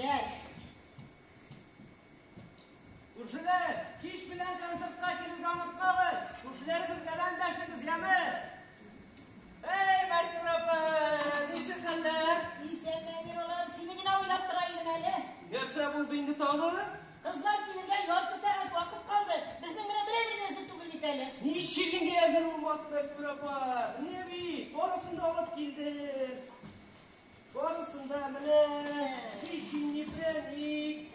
Күршеләр. Күршеләр, кич белән концертка килергә онытмагыз. Күршеләрегезгә дә эндәшегез, яме? Эй, Мәстүр апа, ничек хәлләр? Исәнме, Әмир улым, сине генә уйлап тора идем әле. Нәрсә булды инде тагы? Кызлар килергә ярты сәгать вакыт калды. Безнең менә берәр дә әзер түгел бит әле. Ничек инде әзер булмас, Мәстүр апа? Менә бит, барысын да алып килдем. Барысын да менә печенье, пряник,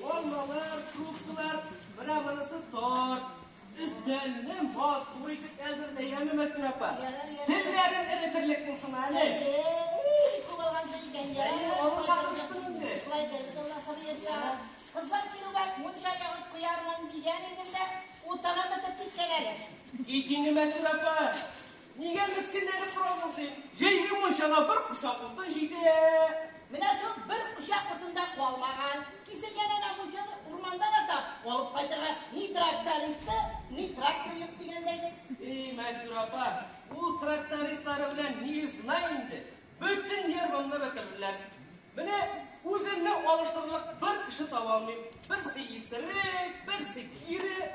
алмалар, фруктлар, менә монысы торт. Өстәлне матур итеп әзерлә, яме, Мәстүр апа? Ярар, ярар. Телләрен эретерлек булсын әле. Әйе, ий, күп алгансың икән, ярар. Әйе, алырга тырыштым инде. Шулай итәрбез, Аллаһы боерса. Кызлар килүгә мунча ягып куярмын дигән идем дә, утыным бетеп киткән әле. Кит инде, Мәстүр апа. Нигә мескенләнеп торасың син? Җәйге мунчага бер кочак утын җитә. Менә шул бер кочак утын да калмаган. Киселгән әнә мунчаны урманда ята. Алып кайтырга ни трактористы, ни трактор юк дигәндәй. Эй, Мәстүр апа, ул трактористлары белән не знай инде. Бөтен нервымны бетерделәр. Менә үземне алыштырырлык бер кеше таба алмыйм. Берсе исерек, берсе кире.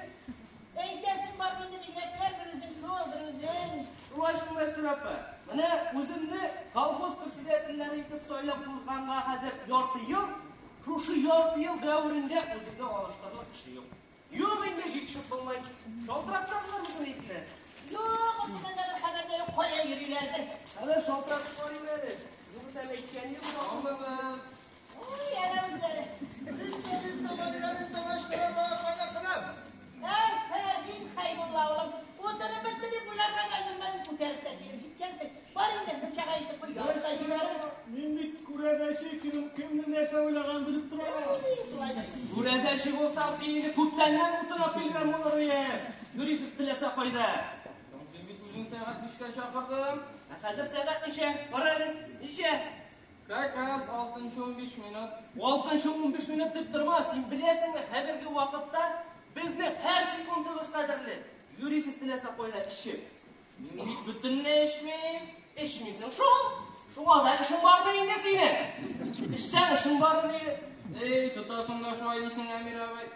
Әйтәсең бар инде, бигрәкләр бер үзең шул, бер үзең. Шулай шул, Мәстүр апа. Менә үземне колхоз председательләре итеп сайлап куйганга хәзер ярты ел, шушы ярты ел дәверендә үземне алыштырырлык кеше юк. Юк инде, җитешеп булмый. Шалтыраттырдылармы соң итне? Юк, үзеннән дә бер хәбәр дә юк, кая йөриләрдер. Хәзер шалтыратып карыйм әле. Югыйсә әйткән юк. Алмагыз. Ой, әнә үзләре. Маргарита Мәстүр. Афәрин, Хәйбулла улым. Утыны бетте дип уйларга да өлгермәдем, күтәреп тә килеп җиткәнсең. Бар инде, мунчага илтеп куй, ягып та җибәрербез. Мин бит күрәзәче, кем кемне нәрсә уйлаганын белеп торам. Ой, шулайдыр. Күрәзәче булсаң, син инде күптәннән утын алып килгән булыр идең. Йөрисез теләсә кайда. Соң син бит үзең сәгать 5-кә чакырдың. Ә хәзер сәгать ничә? Кара әле, ничә? Как раз 6:15 минут. 6:15 минут дип торма, син беләсеңме, хәзерге вакытта безнең һәр секундыбыз кадерле. Йөрисез теләсә кайда эчеп. Мин бит бөтенләй эчмим. Эчмисең шул. Шуңа да эшең бармы инде синең? Эчсәң эшең бармы? Эй, тотасың да шулай дисең, Әмир абый.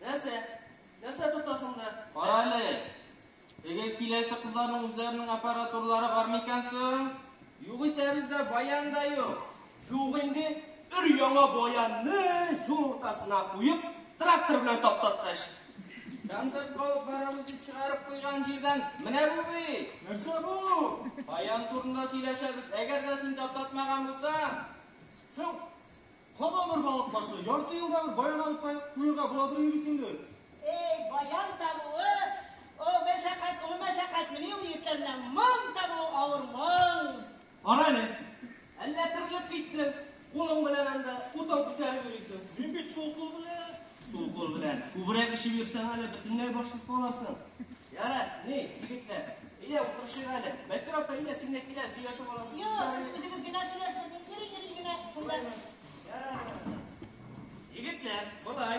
Нәрсә? Нәрсә тотасың да? Кара әле. Теге киләсе кызларның үзләренең аппаратуралары бар микән соң? Югыйсә бездә баян да юк. Юк инде, өр-яңа баянны юл уртасына куеп, трактор белән таптаткач. Концерт алып барабыз дип чыгарып куйган җирдән менә бу бит. Нәрсә бу? Баян турында сөйләшәбез. Әгәр дә син таптатмаган булсаң, Соң, кабан бер балык башы, ярты елда бер баян алып куярга буладыр бит инде. Эй, баян табуы, о, мәшәкать, олы мәшәкать, менә ул егетләр менә моң табуы авыр моң. Кара әле, әллә терелеп киттең, кулың белән анда утын күтәреп йөрисең. Мин бит сул кул белән. Сул кул белән. Күбрәк эчеп йөрсәң әле бөтенләй башсыз калырсың. Ярар, ни, егетләр, әйдә утырышыйк әле. Мәстүр апа, әйдә син дә кил, сөйләшеп аласың. Юк, сез үзегез генә сөйләшегез, мин йөри-йөри генә шунда. Ярар, егетләр, болай.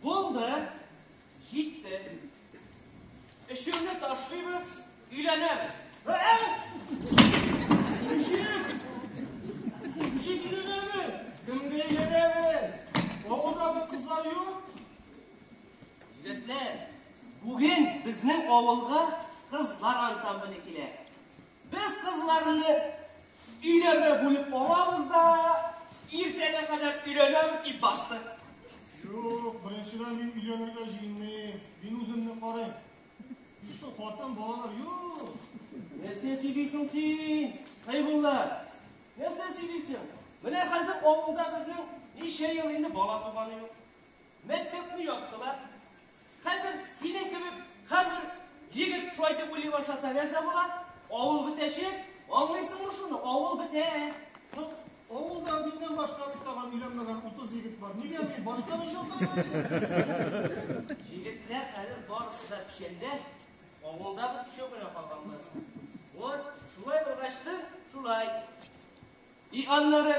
Булды, җитте. Эчүне ташлыйбыз, өйләнәбез. Ничек? Ничек өйләнәбез? кемгә өйләнәбез? Авылда бит кызлар юк. Егетләр, бүген безнең авылга кызлар ансамбле килә. Без кызларны өйләргә бүлеп алабыз да, иртәгә кадәр өйләнәбез и басты. Юк, беренчедән мин өйләнергә җыенмыйм. Мин үземне карыйм. Еще хатын, балалар юк. Нәрсә сөйлисең син, Хәйбулла? Нәрсә сөйлисең? Менә хәзер авылда безнең ничә ел инде бала туганы юк. Мәктәпне яптылар. Хәзер синең кебек һәрбер егет шулай дип уйлый башласа, нәрсә була? Авыл бетәчәк. Аңлыйсыңмы шуны? Авыл бетә. Соң, авылда миннән башка бит тагын өйләнмәгән 30 егет бар. Нигә мин башка очыртырга инде? Егетләр хәзер барысы да печәндә. Авылда без өчәү генә калганбыз. Вот, шулай булгачты, шулай. И аннары,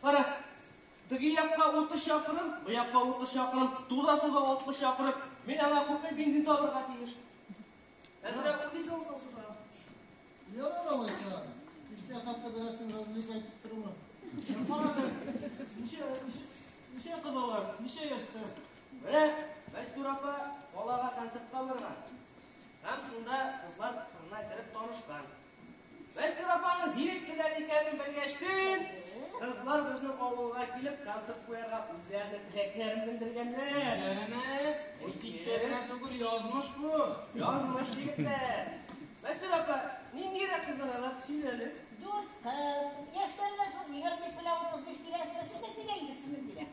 кара, теге якка 30 чакрым, бу якка 30 чакрым, тудасында 60 чакрым. Мин аңа күпме бензин табырга тиеш? Әзрәк уйлыйсыңмы соң шушы? Ярар алайса. Кичкә дип әйтеп торма. Кара әле, ничә кыз алар, ничә яшьтә? Менә Мәстүр апа калага концертка барган. Һәм шунда кызлар кырына кереп танышкан. Мәстүр апаның зирек киләр икәнен белгәчтен, кызлар безнең авылга килеп концерт куярга үзләренең теләкләрен белдергәннәр. Үзләренә әйтик генә түгел, язмыш бу. Язмыш егетләр. Мәстүр апа, ниндирәк кызлар алар? Сөйлә әле. Дүрт кыз. Яшьләре дә шул 25 белән 35 тирәсендә. Сез дә тирә инде, сезнең тирә.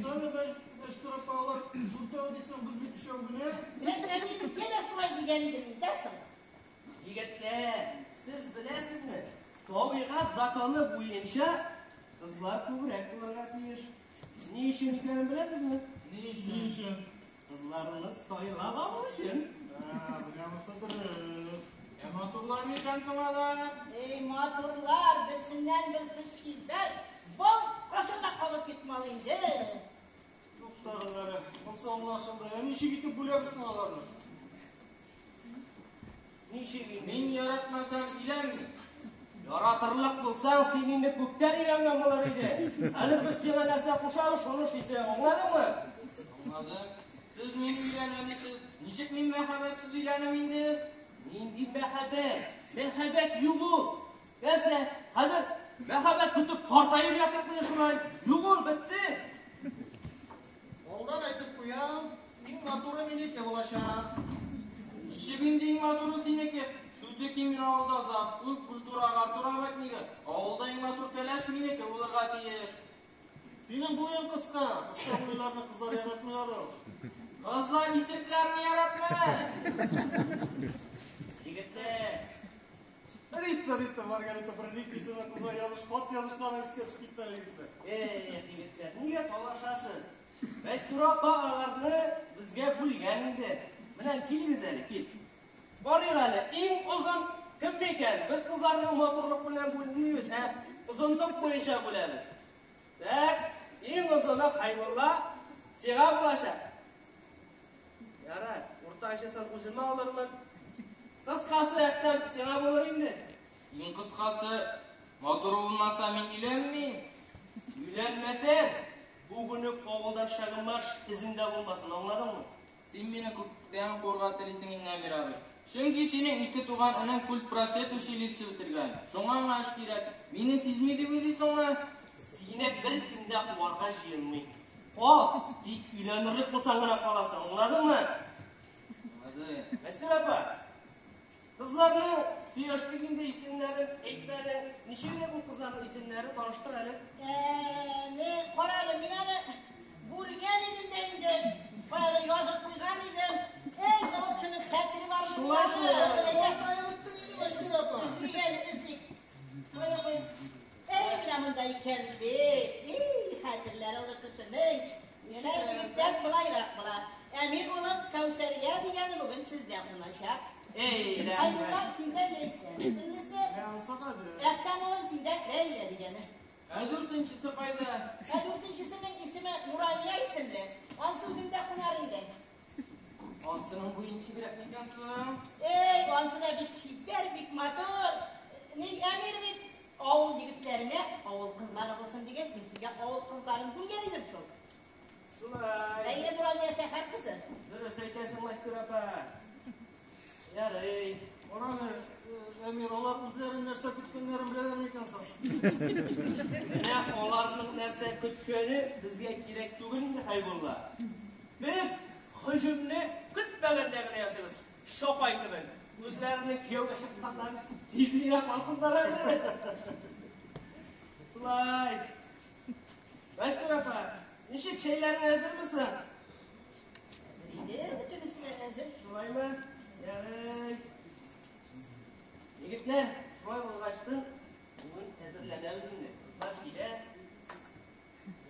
Тәне Мәстүр апа, алар дүртәү дисәң, без бит өчәү генә. Менә мин генә шулай дигән идем, дә соң. Егетләр, сез беләсезме? Табигать законы буенча кызлар күбрәк булырга тиеш. Ни өчен икәнен беләсезме? Ни Ни өчен? өчен? Кызларны сайлап алу өчен. Ә, менә монысы дөрес. Ә матурлар микән соң алар? Ey матурлар, берсеннән берсе чибәр. Бал кашына кабып китмәле инде. Туктагыз әле, монысы аңлашылды. Ә ничек итеп бүләбез соң аларны? Ничек инде? Мин яратмасам өйләнмим. Яратырлык булсаң, син инде күптән өйләнгән булыр иде. Хәзер без сиңа нәрсә кушабыз, шуны эшлисең. Аңладыңмы? Аңладым. Сез мине өйләнә дисез. Ничек мин мәхәббәтсез өйләнәм инде? Нинди мәхәббәт? Мәхәббәт юк ул. Нәрсә? Хәзер мәхәббәт көтеп картаеп ятып менә шулай. Юк ул, бетте. Алдан әйтеп куям, иң матуры минеке булачак. Ничек инде иң матуры синеке? Шүтеки мин авылда завклуб, культура агарту работнигы. Авылда иң матур кәләш минеке булырга тиеш. Синең буең кыска, кыска буйларны кызлар яратмыйлар ул. Кызлар исеркләрне яратмый. Егетләр, Рита, Рита, Маргарита, бер Рита исемле кызлар языш, хат язышканы искә төшеп китте әле егетләр. эй, егетләр, нигә талашасыз? Мәстүр апа аларны безгә бүлгән инде. Менә килегез әле, кил. Карыйк әле, иң озын кем микән? Без кызларның матурлык белән бүлмибез, ә озынлык буенча бүләбез. Так, иң озыны Хәйбулла сиңа булачак. Ярар, уртанчысын үземә алырмын. Кыскасы Әхтәм сиңа булыр инде. Иң кыскасы, матур булмаса мин өйләнмим. Өйләнмәсәң, бүген үк авылдан шәгым марш эзеңдә булмасын, аңладыңмы? Син мине күптән куарга телисең инде, Әмир абый. Чөнки синең ике туган энең культпросвет училищесы бетергән. Шуңа аңа эш кирәк. Мине сизми дип уйлыйсыңмы? Сине беркем дә куарга җыенмый. Кал, тик өйләнерлек булсаң гына каласың, аңладыңмы? Аңладым. Мәстүр апа, кызларның сөйләштек инде исемнәрен әйтмәдең. Ничек бу кызларның исемнәре таныштыр әле? Не, кара әле, мин аны бүлгән идем дә инде. Каядыр язып куйган идем. Эй, голубчының хәтере бармы? Шулай, шулай. Кая беттең инде, Мәстүр апа? Эзлик әле, эзлик. Кая куй? Эй, менә монда икән бит. Эй, хәтерләре алыр кешенең. Менә егетләр болайрак була. Әмир улым Кәүсәрия дигәне бүген сездә куначак. Эй, Хәйбулла рәхмәт. синдә Ләйсән исемлесе. Менә монысы гади. Әхтәм улым синдә Ләйлә дигәне. Ә дүртенчесе кайда? Ә дүртенчесенең исеме Нурания исемле. Ансы үземдә кунар инде. Ансының буе ничегрәк микән соң? Эй, ансы да бик чибәр, бик матур. Ни, Әмир бит авыл егетләренә авыл кызлары булсын дигәч, мин сезгә авыл кызларын бүлгән идем шул. Шулай. Әйе, Нурания шәһәр кызы. Дөрес әйтәсең, Мәстүр апа. Ярый. Кара әле, Әмир, алар үзләрен нәрсә көткәннәрен беләләр микән соң? Менә аларның нәрсә көткәне безгә кирәк түгел инде, Хәйбулла. Без һөҗүмне көтмәгәндә генә ясыйбыз. Шапай кебек. Үзләренең кияүгә чыкканнарын сизми дә калсыннар әле. Шулай. Мәстүр апа, ничек чәйләрең әзерме соң? Әзер иде, бөтенесе дә әзер. Шулаймы? Ярый. Егетләр, шулай булгачтын, бүген әзерләнәбез инде. Кызлар килә.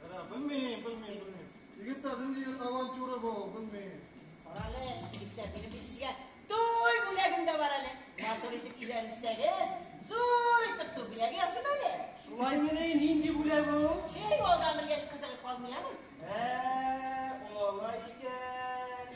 Ярар, белмим, белмим, белмим. Егетләр, ниндидер авантюра бу, белмим. Кара әле, егетләр, минем бит сезгә туй бүләгем дә бар әле. Матур итеп өйләнсәгез, зур итеп туй бүләге ясыйм әле. Шулаймыни, нинди бүләк ул? Эй, алдан белгәч кызыгы калмый аның. Ә, алай икән.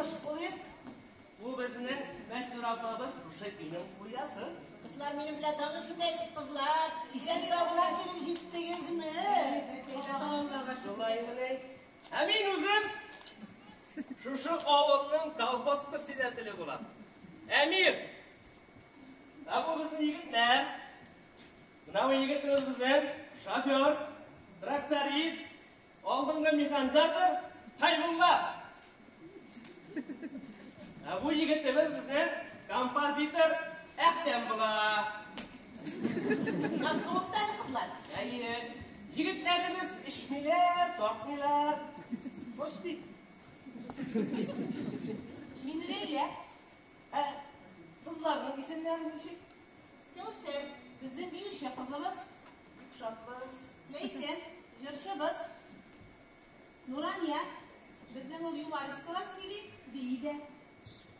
Таныш булыйк. Бу безнең Мәстүрә апабыз, шушы өйнең хуҗасы. Кызлар минем белән таныш итәйек, кызлар. Исән саулар килеп җиттегезме? Шулай менә. Ә мин үзем шушы авылның колхоз председателе булам. Әмир. Ә бу безнең егетләр. Менә бу егетебез безнең шофер, тракторист, алдынгы механизатор Хәйбулла. Ә бу егетебез безнең композитор Әхтәм була. Клубта кызлар. Әйе, егетләребез эчмиләр, тартмыйлар. Почти. Мин Ләйлә. Ә кызларның исемнәре ничек? Кәүсәр, безнең биюче кызыбыз. Бик шатбыз. Ләйсән, җырчыбыз. Нурания, безнең ул юмористкалар сөйли, бии дә.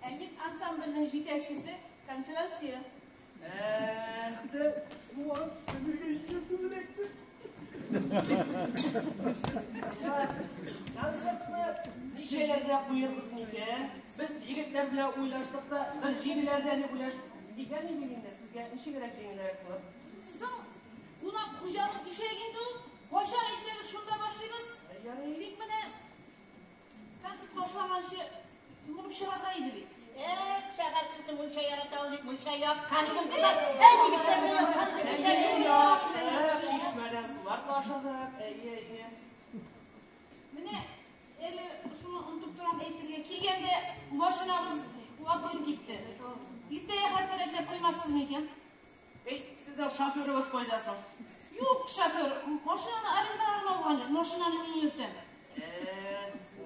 Ә мин ансамбльнең җитәкчесе, конферансье. Әхтәм, куанып, Әмиргә исемсез эләкте. Кызлар, концертны ничәләрдә куербыз микән? Без егетләр белән уйлаштык та, бер җиңеләрдә дип уйлаштык. Икән идек инде, сезгә ничегрәк җиңелрәк булыр? Соң, кунак хуҗалык ишәк инде ул. Кайчан әйтсәгез, шунда башлыйбыз. Ярый. Тик менә концерт башлаганчы юынып чыгарга иде бит. Эх, шәһәр кешесе мунча ярата ул дип мунча яккан идем, кызлар. Әй, егетләр, мин яккан идем. Яктык, чишмәдән сулар ташыдык. Әйе, әйе. Менә әле шуны онытып торам әйтергә. Килгәндә машинабыз ватылып китте. Иртәгә хәтта рәтләп куймассыз микән? Эй, сезнең шоферыгыз кайда соң? Юк, шофер, машинаны арендаға алган юк. Машинаны мин йөртәм.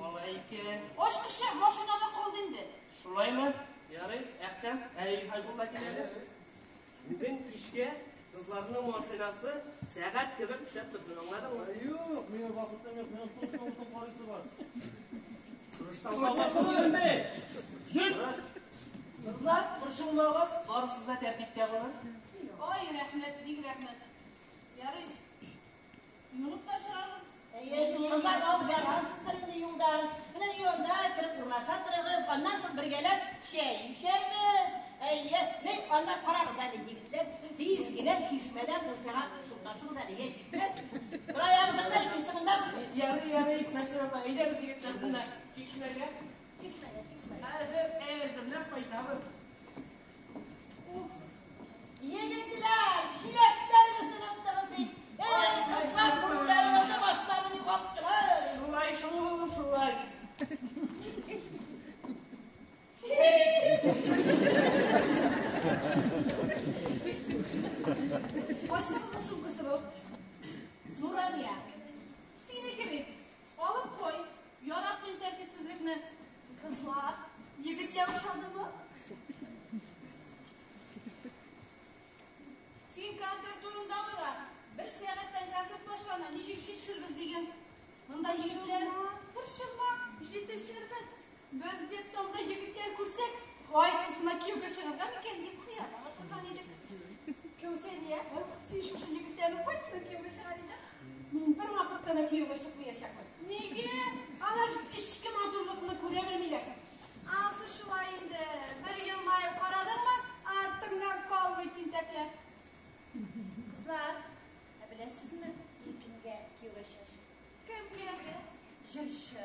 Алай икән. Ачкычы машинада калды инде. Шулаймы? Ярый, Әхтәм, әй, Хәйбулла киләде. Бүген кичкә кызларның машинасы сәгать кебек эшләп торсын, аңладыңмы? Юк, минем вакытым юк, минем топ-топ карыйсы бар. Тырышсаң табасың инде. Кызлар, борчылмагыз, барысы да тәртиптә булыр. Ай, рәхмәт, бик рәхмәт. Ярый. Юынып та чыгарбыз. Әйе, кызлар алып инде юлдан. Менә юлда кереп урнаша торыгыз, аннан соң бергәләп чәй эчәрбез. Әйе, ни, аннан карагыз әле, егетләр. Тиз генә чишмәдән мунчага су ташыгыз әле, я җитмәс. Бер аягызында, икенчесе монда булсын. Ярый, ярый, Мәстүрә апа, әйдәгез егетләр, монда чишмәгә. Чишмәгә, чишмәгә. Хәзер әзерләп кайтабыз. Егетләр, чиләкләрегезне оныттыгыз бит. Эй, кызлар күрүләрегезне башларын югалттылар. Шулай шул, шулай. Кайсыгызның сумкасы бу? Нурания. Синеке бит. Алып куй. Яратмыйм тәртипсезлекне. Кызлар, егетләр ошадымы? Син концерт турында уйла. Бер сәгатьтән концерт башлана. Ничек җитешербез диген. Монда егетләр, борчылма, җитешербез. Без детдомда егетләр күрсәк, кайсысына кияүгә чыгарга микән дип хыяллана торган идек. Кәүсәрия, син шушы егетләрнең кайсына кияүгә чыгар идең? Мин бер вакытта да кияүгә чыкмаячакмын. Нигә? Алар эчке матурлыкны күрә белмиләр. Анысы шулай инде. Бер елмаеп карадыңмы, артыңнан калмый тинтәкләр. Кызлар, ә беләсезме, мин кемгә кияүгә чыгачак? Кемгә? Җырчы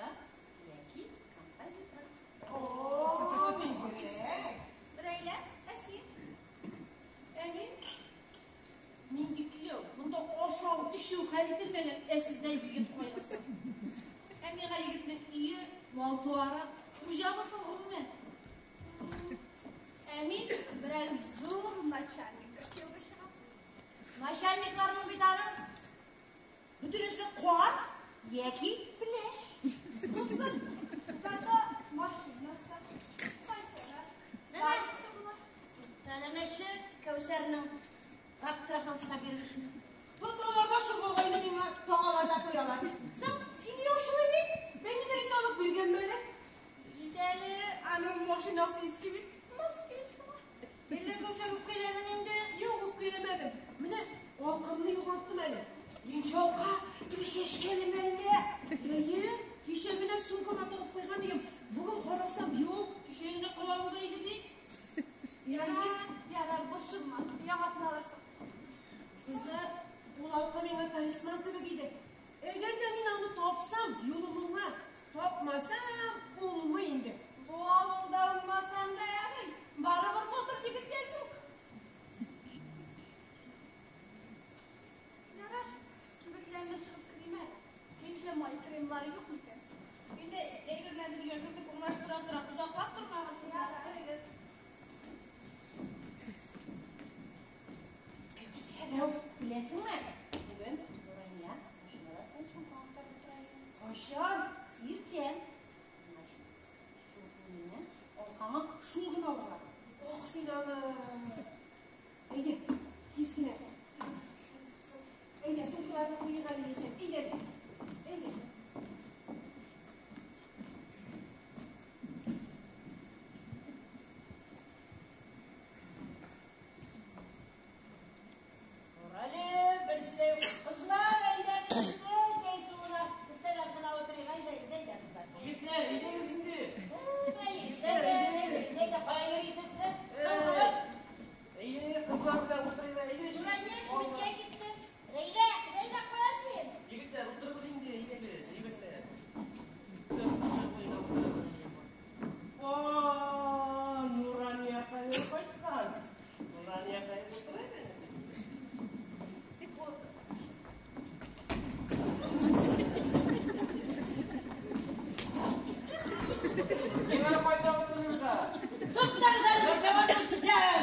яки композитор. О, бигрәк. Рәйлә, ә син? Ә мин? Нинди кияү? Монда ашау, эчү хәл ителмәгән, ә сездә егет кайгысы. Ә миңа егетнең өе, мал-туары, хуҗамы соң гомумән? Ә мин берәр зур начальникка кияүгә чыгам. Начальникларның бит аның бөтенесе карт яки пеләш. Булсын. Зато машинасы, фатиры, барысы була. Сәләмәче Кәүсәрнең Габдрахман Сабировичны. Тоталар да шул бабайны миңа Тагалар да куялар. Соң, син яшьме бит? Бәйнә ризалык биргәнме әле? Җитәле, аның машинасы иске бит. Москвич кына. Әллә Кәүсәр үпкәләдең инде? Юк, үпкәләмәдем. Менә алкамны югалттым әле. Нинди алка? Теге чәчкәлеме әллә? Әйе, кичә генә сумкама тыгып куйган идем. Бүген карасам, юк. Таптым юлымны. Тапмасам, булмый инде. Бу авылда уңмасаң да ярый. Барыбер матур егетләр юк. Ярар, кибетләргә чыгып керим әле. Хисле май кремнары юк микән? Инде әйберләрне өйгә кертеп урнаштыра тора, озаклап тормагыз, кызлар, керегез. Кәүсәр, беләсеңме? Бүген Нурания машинада син сумка актарып утыра иде. Кайчан? Иртән. Значит, сумкаңны, алкаңа шул гына була. Ох, син аны. Әйдә, тиз генә. Әйдә, сумкаларны куйыйк әле, Ләйсән. Әйдә, әйдә. Әле берсе дә юк. Кызлар, әйдәгез инде, чәй суына өстәл артына утырыйк. Әйдә, әйдә, әйдә, кызлар. Егетләр, әйдәгез инде. Әйдә, әйдә, кая йөрисез сез? Соң Әйе, кызлар белән утырыйк, әйдә. Нурания кибеткә китте. Рәйлә, Рәйлә, кая син? Егетләр, утырыгыз инде, әйдәгез, әйбәтләп. Өстәл, өстәл буена утырыгыз. О, Нурания кая кайткан? Нурания кая утыра әле? Утыр. Миңа кайда утырырга? Туктагыз әле, мин командовать итәм.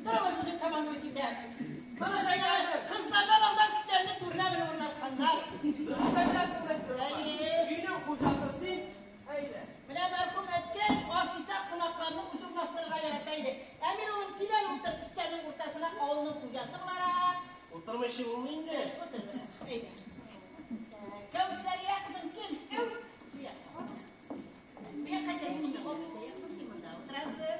Торыгыз, үзем командовать итәм. Дөрес әйтәсең. Кызлардан алдан өстәлне түренә менеп урнашканнар. Дөрес әйтәсең, Мәстүрә апа. Әйе. Өйнең хуҗасы син. Әйдә. Менә мәрхүм әткәй аш исәп кунакларны үзе урнаштырырга ярата иде. Ә мин улым кил әле утыр өстәлнең уртасына авылның хуҗасы буларак. Утырмыйча булмый инде. Утыр, әйдә. Кәүсәрия кызым кил. Бу якка кил. Кәүсәрия кызым син монда утырасың.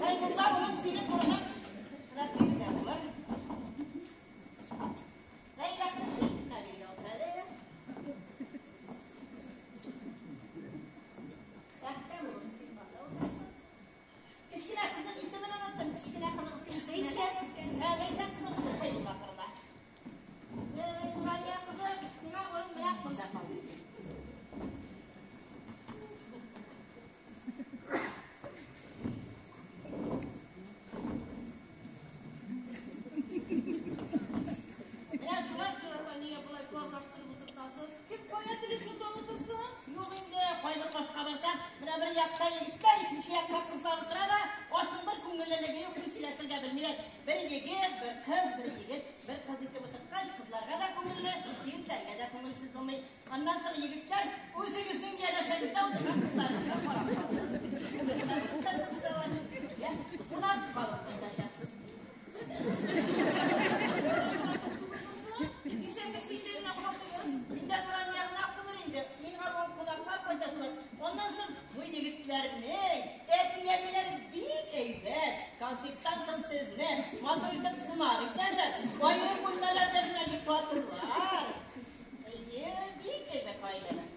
Хәйбулла улым синең урының менә тегендә булыр. Ләйлә кызым кил. Менә бирегә утыр әле. Әхтәм улым син монда утырасың. Кечкенә кызның исемен оныттым. Кечкенә кызның исеме Ләйсән. Ә, Ләйсән кызым утыр Хәйбулла кырына. Нурания кызым, сиңа урын менә монда калды. Менә шулай. Апа, нигә болай парлаштырып утыртасыз? Кем кая тели шунда утырсын? Юк инде, кайбер ашка барсаң, менә бер якка егетләр, икенче якка кызлар утыра да, ашның бер күңеллелеге юк, ни сөйләшергә белмиләр. Бер егет, бер кыз, бер егет, бер кыз итеп утырткач, кызларга да күңелле, егетләргә дә күңелсез булмый. Аннан соң егетләр үзегезнең янәшәгездә утырган кызларыгызга карап калыгыз. Я, кунак калып кайтачаксыз. Исәнме, син дә генә калдыгыз. Син дә Нурания гына булыр инде. Миңа бу кунаклар кайтасы бар. Аннан соң бу егетләрнең әти-әниләре бик әйбәт. Концерттан соң сезне матур итеп кунак итәрләр. Аерым бүлмәләрдә генә йоклатырлар. Әйе, бик әйбәт гаиләләр.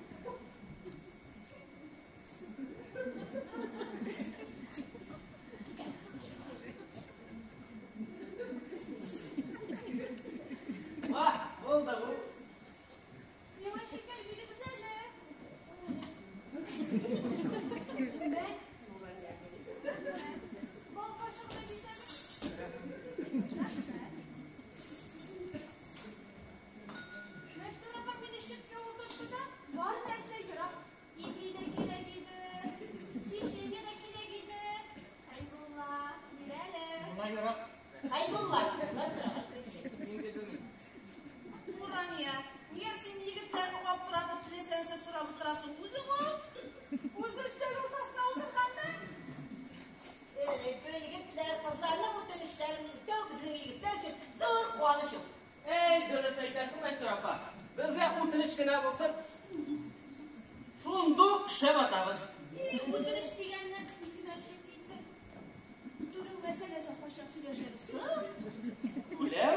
Ah, булды бу. Миңа шикәр бирегез әле. Бал кашыгы да бит әле. Мәфтүр апа мине читкә утыртты да, бар нәрсә ерак. Ипи дә кирәк иде, печенье дә кирәк иде. Хәйбулла, бир әле. Мона ерак. Хәйбулла, кызлар сораган кеше. Инде белмим. Нурания, нигә син егетләрне аптыратып теләсә нәрсә сорап утырасың? Үзең ал. Үзе өстәл уртасына утырганда. Эй, бу егетләр, кызларның үтенечләрен үтәү безнең егетләр өчен зур куаныч ул. Әй, дөрес әйтәсең, Мәстүрә апа. Безгә үтенеч кенә булсын. Шундук шәп атабыз. И, үтенеч дигәннән исемә төшеп китте. Түләү мәсьәләсен кайчан сөйләшәбез соң? Түләү?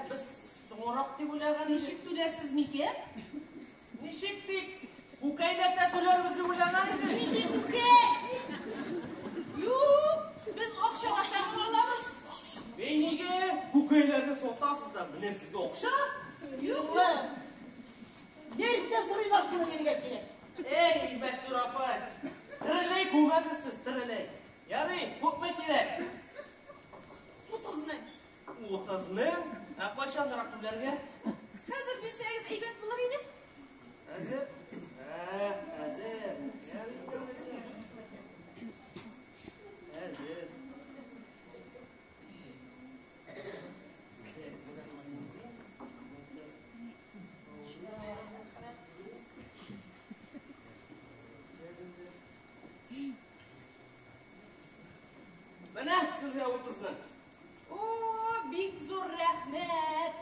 Без соңрак дип уйлаган идек. Ничек түләрсез микән? Ничек дип? Күкәйләтә түләрбез дип уйлаган идек. Нинди күкәй? Юк, без акчага тагын алабыз. Бей нигә күкәйләрне сатасыз да? Пожалуйста, менә сезгә акча. Юк, нәрсә сорыйлар шуны бирергә кирәк. Эй, Мәстүр апа, тереләй күмәсез сез, тереләй. Ярый, күпме кирәк? 30 мең. 30 мең? Ә кайчанрак түләргә? Хәзер бирсәгез әйбәт булыр иде. Әзер? Ә, әзер. Ярый, әзер. Менә сезгә 30 мең. О, бик зур рәхмәт.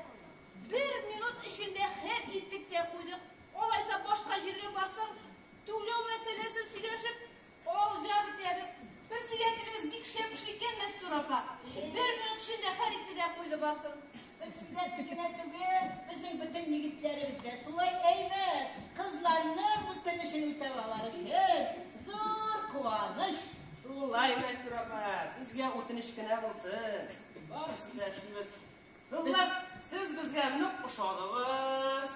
Бер минут эчендә хәл иттек тә куйдык. Алайса башка җиргә барсаң, түләү мәсьәләсен сөйләшеп, алҗа бетәбез. Председателегез бик шәп кеше икән, Мәстүр апа. Бер минут эчендә хәл итте дә куйды барсын. Председатель генә түгел, безнең бөтен егетләребез дә шулай әйбәт. Кызларның үтенечен үтәп алар өчен зур куаныч. Шулай, Мәстүр апа, безгә үтенеч кенә булсын. Барысын да эшлибез. Кызлар, сез безгә нык ошадыгыз.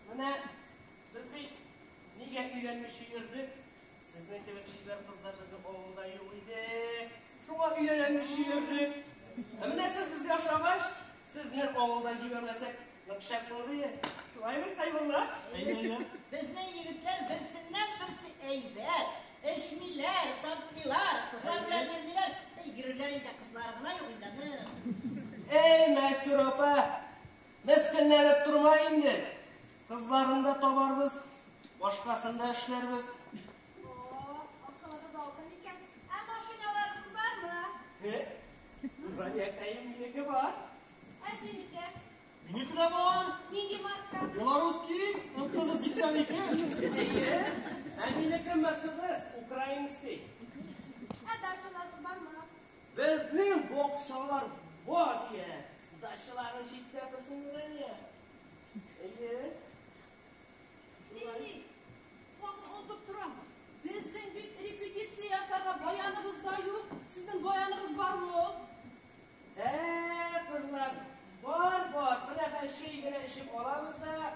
Менә без бит нигә өйләнмичә йөрдек? Сезнең кебек чибәр кызлар безнең авылда юк иде. Шуңа өйләнмичә йөрдек. Ә менә сез безгә ошагач, сезне авылдан җибәрмәсәк, нык шәп булыр иде. Шулай бит, Хәйбулла? Әйе, әйе. Безнең егетләр берсеннән берсе әйбәт. Эчмиләр, тартмыйлар, кызлар белән йөрмиләр. Йөрерләр инде, кызлар гына юк инде. Эй, Мәстүр апа, мескенләнеп торма инде. Кызларын да табарбыз, башкасын да эшләрбез. О, акылыгыз алтын икән. Ә машиналарыгыз бармы? Нураниякәем, минеке бар. Ә синеке? Минеке дә бар. Нинди марка? Белорусский, МТЗ-82. Әйе, ә минеке Мерседес, украинский. Ә дачаларыгыз бармы? Безнең бакчалар бар ия. Дачаларын читтә торсын, Нурания. Әйе. Ни, онытып торам. Безнең бит репетиция ясарга баяныбыз да юк. Сезнең баяныгыз бармы ул? Кызлар, бар, бар. Менә хәзер чәй генә эчеп алабыз да,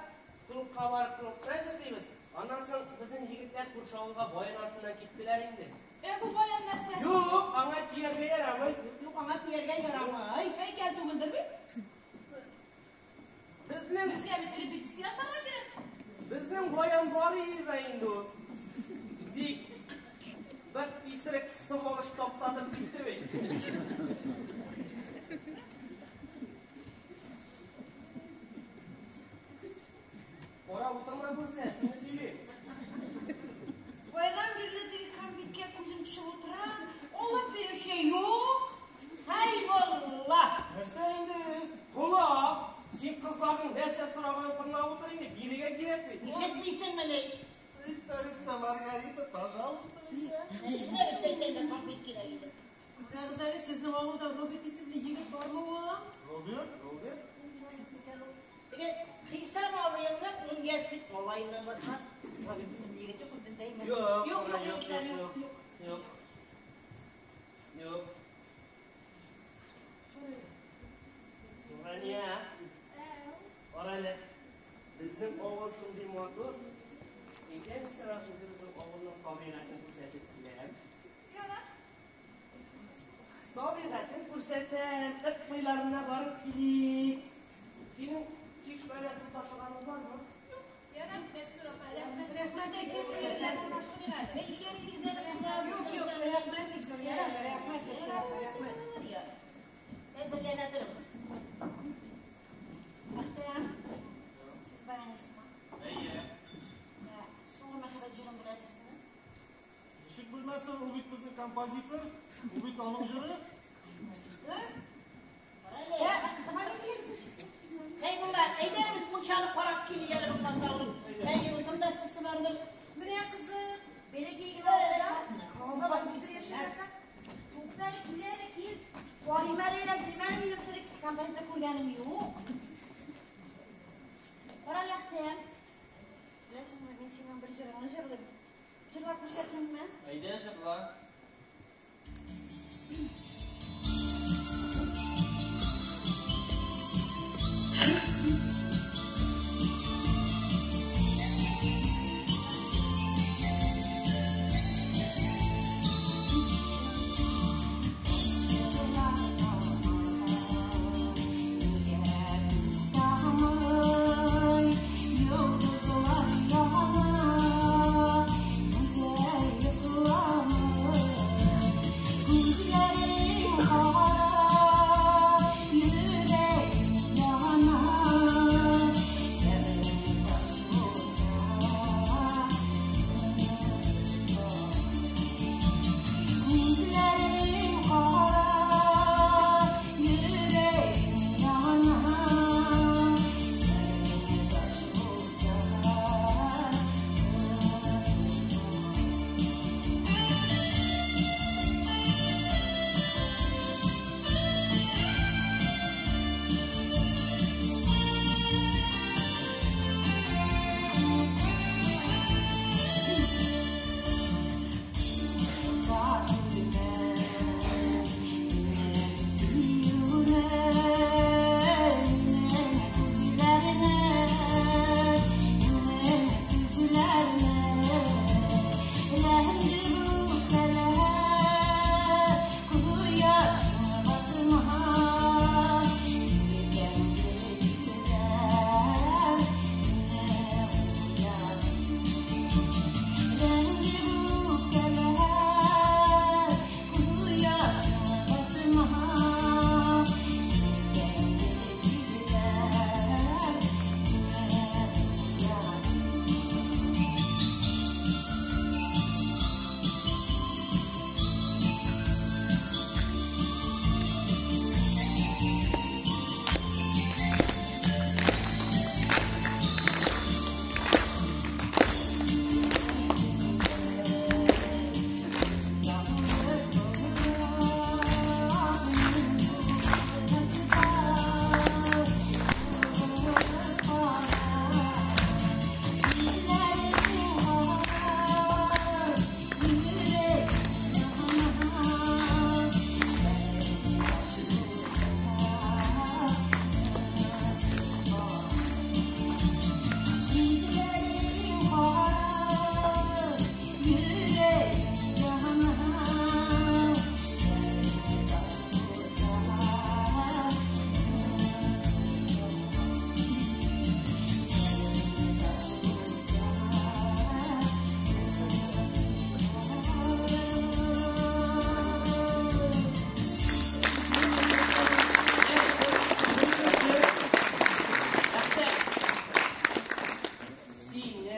клубка барып клубта әзерлибез. Аннан соң безнең егетләр күрше авылга баян артыннан киттеләр инде. Ә бу баян нәрсә? Юк, аңа тияргә ярамый. Юк, аңа тияргә ярамый. Һәйкәл түгелдер бит? Безнең Безгә бит репетиция ясарга кирәк. Безнең баян бар иде инде ул. Тик бер исерек сволочь таптатып китте бит. Карап утырма күзгә, сине сөйлим. Баядан бирле теге конфеткә күзем төшеп утыра. Алып бирүче юк. Хәйбулла! Нәрсә инде? Колак, син кызларның нәрсә сораганын тыңлап утыр инде, бирергә кирәк бит. Ишетмисеңмени? Рита, Рита, Маргарита, пожалуйста, Лися. Менә бит әйтсәң дә конфет кирәк иде. Карагыз әле, сезнең авылда Роберт исемле егет бармы ул? Роберт? Роберт? Теге Хисам абыеңның 10 яшьлек малаеннан башка Роберт исемле егет юк бездә инде. Юк, Юк, юк, юк, юк, юк, юк, юк. Юк. Нурания, кара әле. Безнең авыл шундый матур. Әйдә, мин сиңа үзебезнең авылның табигатен күрсәтеп киләм. Ярар. Табигатен күрсәтәм, ык буйларына барып килик. Синең чишмәдә су ташыганың бармы? Ярар, Мәстүр апа, рәхмәт. Рәхмәт, әйтсәң, Мин эшләр идегез әле кызлар. Юк, юк, рәхмәт бик зур. Ярар, рәхмәт, Мәстүр апа, рәхмәт. Әзерләнә торыгыз. Әхтәм, сез баянистмы? Әйе. Соңгы мәхәббәт җырын беләсезме? Ничек белмәсен, ул бит безнең композитор, ул бит аның җыры. Хәйбулла, әйдәгез мунчаны карап килик әле булмаса ул. Әйе, утын дастысы бардыр. Менә кызык, бәләкәй генә авылда композитор яшәп ята. Тукта әле, кил әле, кил. Карыйм әле, белмәм, минем тере композитор күргәнем юк. Кара әле, Әхтәм. Беләсеңме, мин синең бер җырыңны җырлыйм. Җырлап күрсәтимме? Әйдә, җырла.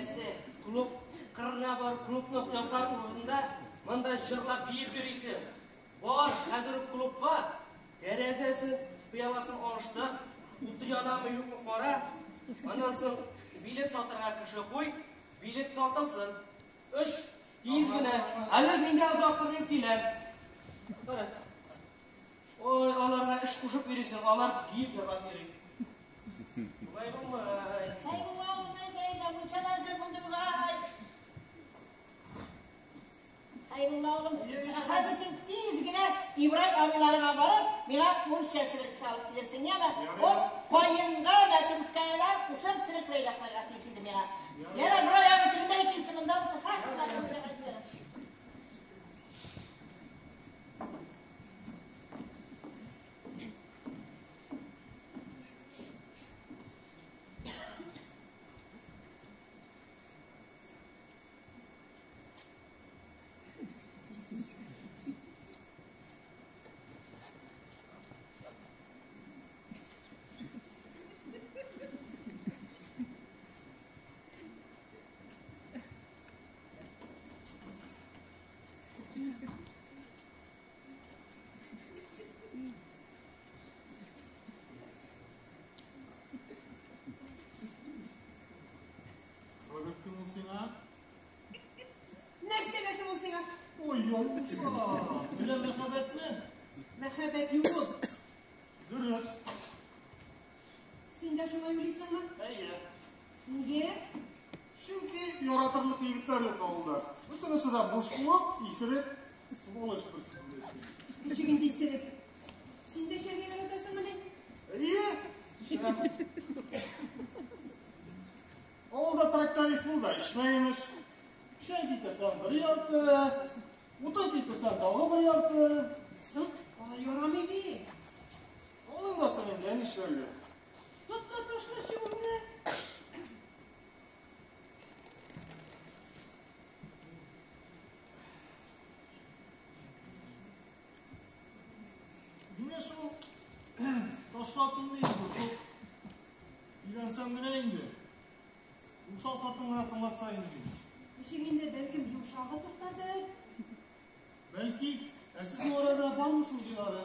Нәрсә, клуб кырына бар, клубны ясар урынында монда җырлап биеп йөрисең. Бар, хәзер үк клубка, тәрәзәсен, пыяласын алыштыр, уты янамы юкмы кара. Аннан соң билет сатырга кеше куй, билет сатылсын. Эш тиз генә. Хәзер мин дә озак тормыйм киләм. Кара. Ой, аларга эш кушып йөрисең, алар биеп җырлап йөри. Болай булмый. Хәйбулла улым, әйдә, әйдә, мунча да әзер булды бугай. Хәйбулла улым, хәзер син тиз генә Ибрай абыйларыңа барып, миңа мунча себеркесе алып килерсең, яме? Ул каенга, мәтрүшкәгә кушып себерке бәйләп куярга тиеш инде миңа. Ярар, Ибрай абый телендә икенче монда булса, ха, Роберт кем ул сиңа? Нәрсәгә соң ул сиңа? Ой, юкса. Менә мәхәббәтме? Мәхәббәт юк. Дөрес. Син дә шулай уйлыйсыңмы? Әйе. Нигә? Чөнки яратырлык егетләр юк авылда. Бөтенесе дә буш булып, исерек, сволочь бер сүз белән. Ничек инде исерек? Син дә эчәргә яратасыңмыни? Әйе. Эчәм. Авылда тракторист бул да эчмә имеш. Печән китерсәң бер ярты, утын китерсәң тагы бер ярты. Соң, алай ярамый бит. Аның да соң инде, ә нишләргә? Тот та ташла чүбеңне. Менә шул ташлап инде инде, шул өйләнсәм генә инде. Усал хатын гына тыңлатса инде. Ничек инде, бәлкем йомшагы туктады? Бәлки, ә сезнең арада бармы шундыйлары?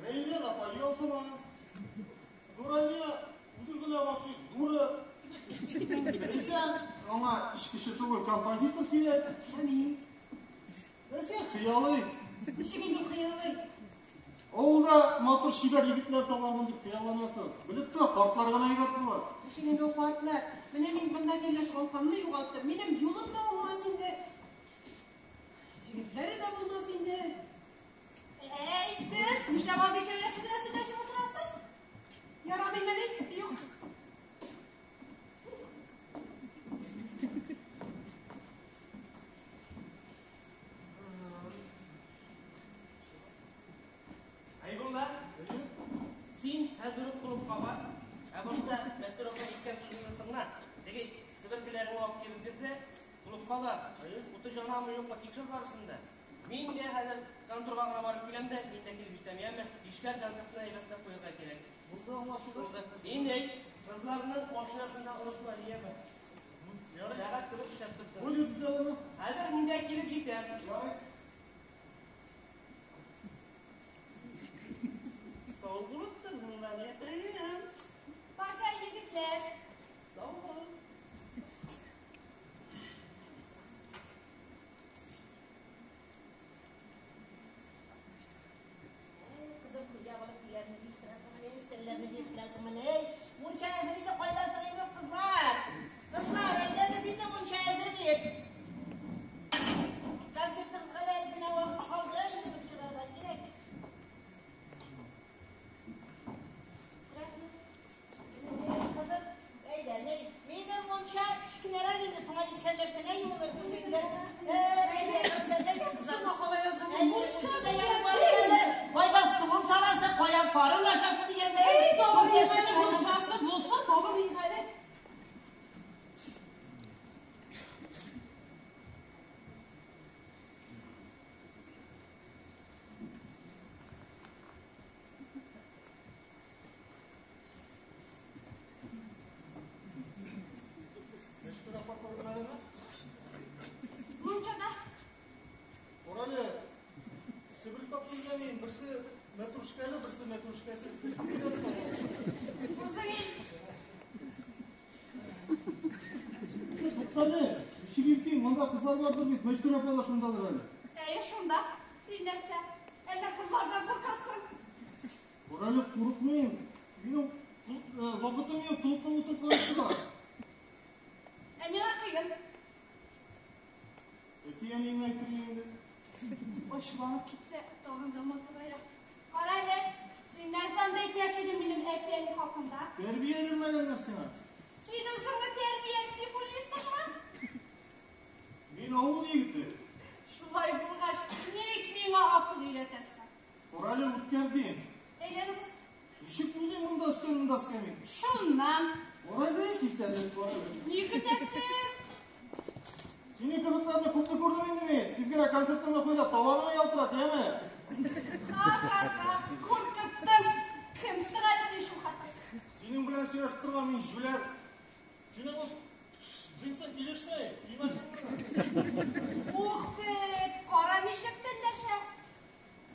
Рәйлә Наполеон сыман. Нурания үз-үзенә гашыйк дура. Ләйсән, аңа эчкече түгел, композитор кирәк. Ә мин? Ә син хыялый. Ничек инде ул хыялый? Авылда матур чибәр егетләр табармын дип хыялланасың. Белеп тор, картлар гына әйбәт була. Ничек инде ул картлар? Менә мин монда килгәч алкамны югалттым. Минем юлым да булмас инде. Егетләре дә булмас инде. Әй, сез нишләп андый кәләшне генә сөйләшеп утырасыз? Ярамыймыни? Юк. Хәйбулла, син хәзер үк клубка бар. Ә башта Мәстүр апа әйткән сүзеңне тыңла. Теге себеркеләреңне алып килеп бир дә, клубка бар. Уты җанамы юкмы тикшер барысын да. Мин дә хәзер конторга гына барып киләм дә, мин дә килеп җитәм, яме? Ишләр концертны әйбәтләп куярга кирәк. Булды, аңлашылды. Булды. Инде әйт, кызларның машинасын да онытма, яме? Ярый. Сәгать кебек эшләп торсын. Будет сделано. Хәзер мин дә килеп җитәм. Ярый. Сау булып тор, Нурания. Пока, егетләр. Сау бул. Кызым, хуҗа булып өйләрне җыештырасыңмыни, өстәлләрне җыештырасыңмыни? Эй, мунча әзер инде, кайдасың инде, кызлар? Кызлар, әйдәгез инде, мунча әзер бит. Концертыгызга да әз генә вакыт калды, инде бер чыгарга кирәк. Рәхмәт. Кызым, әйдә, ни, минем мунча кечкенәрәк инде, шуңа икшәрләп кенә юынырсыз инде. Әйдә, әйдә, кызым. Соңга кала язган Әйе, мунча да ярым бар әле. Кайда суын саласы, каян парын ачасы дигәндә. Әй, табыр әле, мунчасы булса, табыр әле. Мәстүр апа мәтрүшкәле, берсе мәтрүшкәсез. Үзең әйт. Туктале, ничек илтим, монда кызлар бардыр бит, Мәчтүр апа да шундадыр әле. Әйе, шунда. Син нәрсә? Әллә кызлардан куркасың? Бар әле, курыкмыйм. Минем вакытым юк, клубның утын карап тора. Ә миңа кыен. Әти-әниеңә әйтергә инде. Ачуланып китсә, тагын да матурая. Кара әле, син нәрсә анда әйтмәкче идең минем әти-әни хакында? Тәрбия бирмәгәннәр сиңа. Син үзеңне тәрбияле дип уйлыйсыңмы? Мин авыл егете. Шулай булгач, ник миңа акыл өйрәтәсең? Кара әле, үткәр дим. Әйләнеп уз. Ничек узыйм монда өстәл, монда скамейка? Шуннан. Кара әле, кит әле, кара әле. Ни көтәсең? Синең кебекләрне күпне күрдем инде мин. Тиз генә концертыңны куй да, табаныңа ялтырат, яме? Ха-ха-ха, куркыттың. Кем соң әле син шул хәтле? Синең белән сөйләшеп торган мин җүләр. Синең ул джинсың килешми, кимәсең моны. Ух бит, кара ничек телләшә.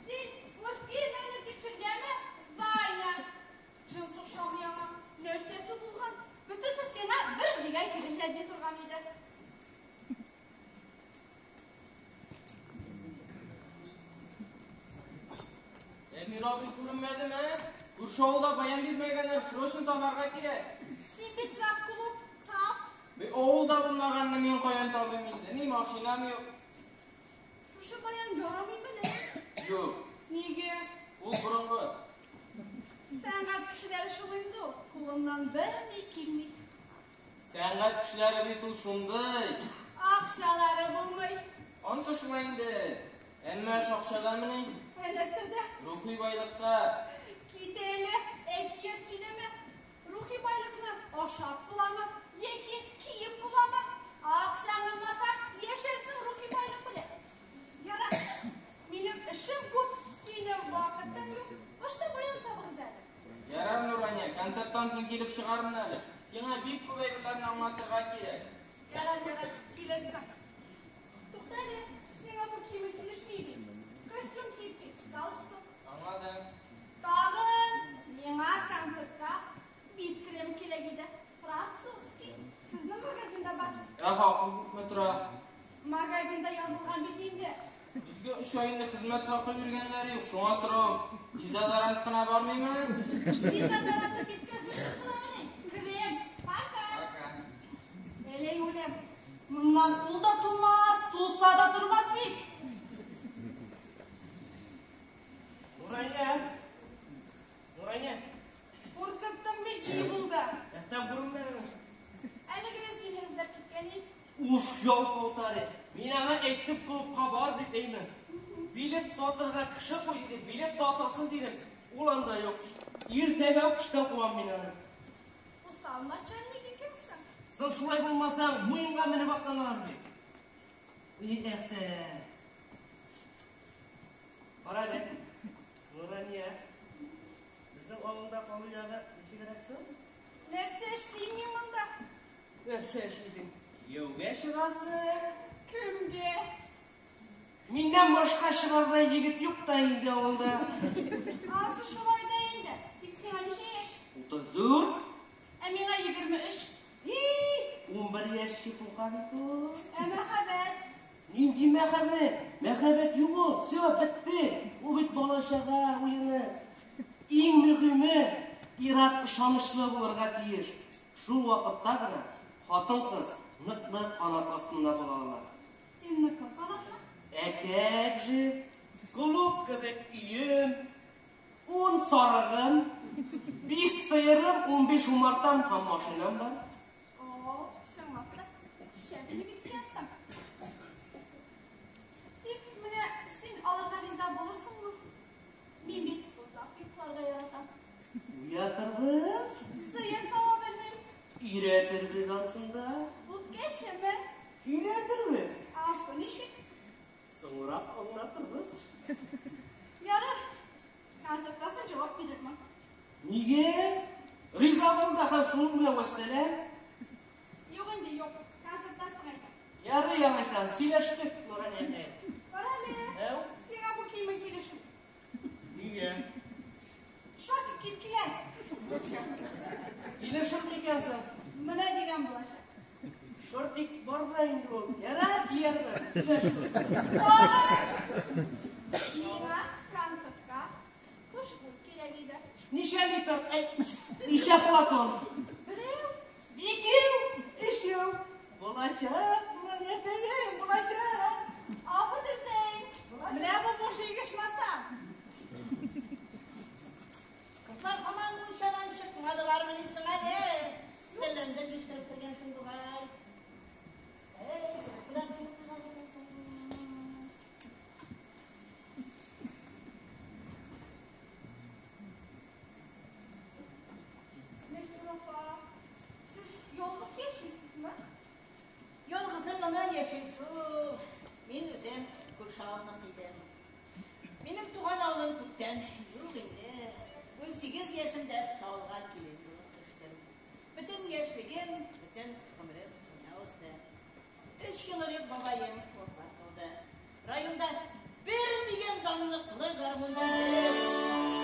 Син үз киемеңне тикшергәнме? Зая. Джинсы ошамый аңа. Нәрсәсе булган? Бөтенесе сиңа бер дигән килешә ди торган иде. Әмир абый күренмәдеме? Күрше авылда баян бирмәгәннәр, срочно табарга кирәк. Син бит завклуб, тап. Бит авылда булмаганны мин каян табыйм инде? Ни машинам юк. Шушы баян ярамыймыни? Юк. Нигә? Ул борынгы. Сәнгать кешеләре шул инде ул, кулыннан берни килми. Сәнгать кешеләре бит ул шундый. Акчалары булмый. Анысы шулай инде. Әмма эш акчадамыни? Ә нәрсәдә? Рухи байлыкта. Кит әле, әкият сөйләмә. Рухи байлыкны ашап буламы, яки киеп буламы? Акчаң булмаса, яшәрсең рухи байлык белән. Ярар, минем эшем күп, синең вакытың юк. Башта баян табыгыз әле. Ярар, Нурания, концерттан соң килеп чыгармын әле. Сиңа бик күп әйберләрне аңлатырга кирәк. Ярар, ярар, килерсең. Тукта әле, сиңа бу киемең килешми бит. Костюм киеп кит, галстук. Аңладым. Тагын миңа концертка бит кремы кирәк иде. Французский. Сезнең магазинда бар. Ә хакы күпме тора? Магазинда язылган бит инде. Безгә 3 ай инде хезмәт хакы биргәннәре юк. Шуңа сорау, дезодорант кына бармыймы? Дезодорантны биткә сөртеп буламыни? Крем. Пока. Пока. Әле үлем. Моннан ул да тумас, туса да тормас бит. Нурания! Нурания! Куркыттым бит, ни булды? Әхтәм күренмәдеме? Әле генә сине эзләп киткән идем. Уф, ялкау таре. Мин аңа әйтеп клубка бар дип әйме. Билет сатырга кеше куй диде, билет сатылсын дидем. Ул анда юк. Иртәгә үк эштән куам мин аны. Усал начальник икәнсең. Соң шулай булмасаң, муенга менеп атланалар бит. И Әхтәм. Кара әле. Нурания. Безнең авылда калу ягы ничегрәк соң? Нәрсә эшлим мин монда? Нәрсә эшлисең? Кияүгә чыгасың. Кемгә? Миннән башка чыгардай егет юк та инде авылда. Анысы шулай да инде. Тик сиңа ничә яшь? 34. Ә миңа 23. И, 11 яшь чепуха бит ул. Ә мәхәббәт? Нинди мәхәббәт? Мәхәббәт юк ул. Всё, бетте. Ул бит бала-чага уены. Иң мөһиме, ир-ат ышанычлы булырга тиеш. Шул вакытта гына хатын-кыз ныклы канат астында була ала. Син ныклы канатмы? Ә как же? Клуб кебек өем, 10 сарыгым, 5 сыерым, 15 умартам һәм машинам бар. О, чынлап та, шәп егет икәнсең. Тик менә син аларга риза булырсыңмы? Мин бит озак йокларга яратам. Уятырбыз. Сыер сава белмим. Өйрәтербез ансында. Үпкәшеме? Өйрәтербез. Ансы ничек? Соңрак аңлатырбыз. Ярар. Концерттан соң җавап бирермен. Нигә? Риза бул да һәм шуның белән вәссәлам. Юк инде, юк. Концерттан соң әйтәм. Ярый, яңачтан сөйләштек, Нурания. Кара әле. Әү? Сиңа бу киемең килешми. Нигә? киеп киләм. Килешер микән соң? Менә дигән булачак. Шортик бар да инде ул. Ярар, киярмен. Сөйләшербез. Миңа концертка хушбуй кирәк иде. Ничә литр? Әй, ничә флакон? Берәү. Икәү, өчәү. Булачак, Нураниякәем, булачак. Афәрин. Менә бу мужик ичмаса. Кызлар һаман мунчадан чыкмадылармыни соң әле? Өстәлләрендә җыештырып кергәнсең бугай. Әй, сәгатьләр куеп куйган икәнсең. Мәстүрә апа, сез ялгыз яшисезме? Ялгызым гына яшим шул. Мин үзем күрше авылныкы идем. Минем туган авылым күптән юк инде. 18 яшемдә авылга килен булып төштем. Бөтен яшьлегем, бөтен гомерем шунда узды. 3 ел элек бабаем вафат булды. Районда бер дигән данлыклы гармунчы.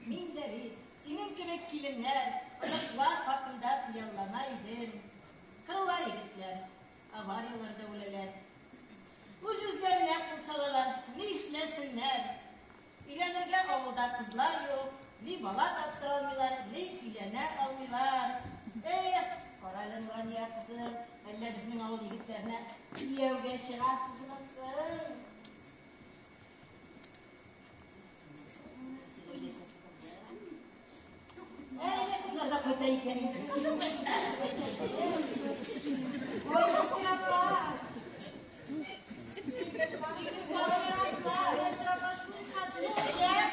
Мин дә бит синең кебек киленнәр, оныклар хакында хыяллана идем. Кырыла егетләр, аварияләрдә үләләр. Үз-үзләренә кул салалар, нишләсеннәр? Өйләнергә авылда кызлар юк, ни бала таптыра алмыйлар, ни өйләнә алмыйлар. Эх, кара әле, Нурания кызым, әллә безнең авыл егетләренә кияүгә чыгасызмы соң? Әй, кызлар да кайта икән инде. Кызым, Ой, Мәстүрә апа. Мәстүрә апа, шул хәтле шәп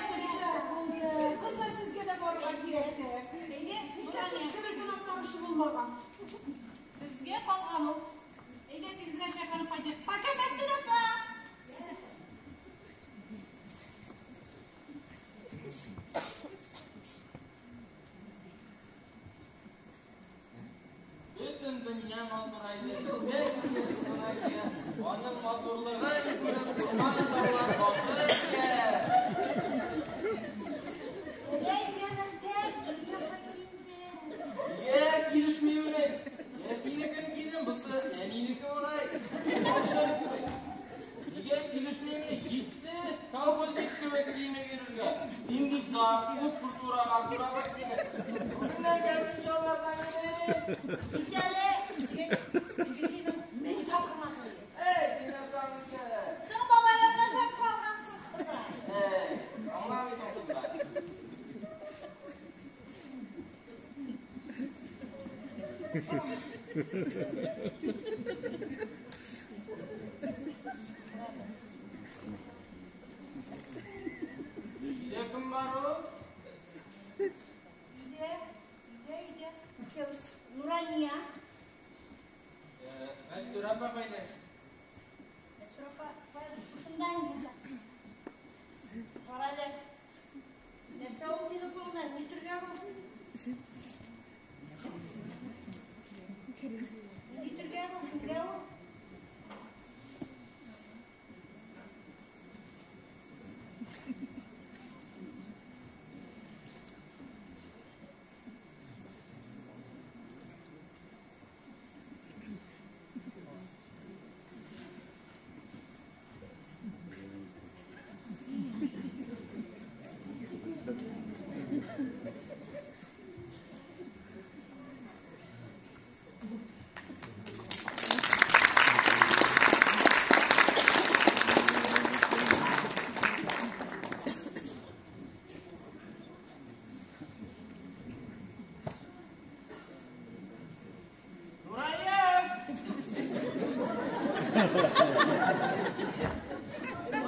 Булды. Кызлар, сезгә дә барырга кирәктер. Әйдә, Ничә себерке актарышы булмаган. Безгә калган ул. Әйдә, тиз генә чәйханып кайтыйк. Пока, Мәстүрә апа. Бөтен дөнья матурайды, бөтен матурайды. Аның матурлыгын күреп урман таулар башы ия. Әй, рәхмәт, дөнья инде. Нигә килешми белән? Әтинекен кидем, бусы әнинеке бугай. Нигә килешми белән? Җитте, колхозник кебек киенеп йөрергә. Мин бит завхоз культурага турага килгән. Бүгеннән кәсеп чалбардан йөрим. Кит әле, мең тапкыр матур. Эй, син нәрсә аңлыйсың? Соң бабайларга ошап калгансың, Ходай. Эй, аңламыйсың син бит. Өйдә кем бар ул? Өйдә, өйдә, өйдә. Икәүбез. Нурания. Мәстүрә апа кайда? Мәстүрә апа, шушында инде.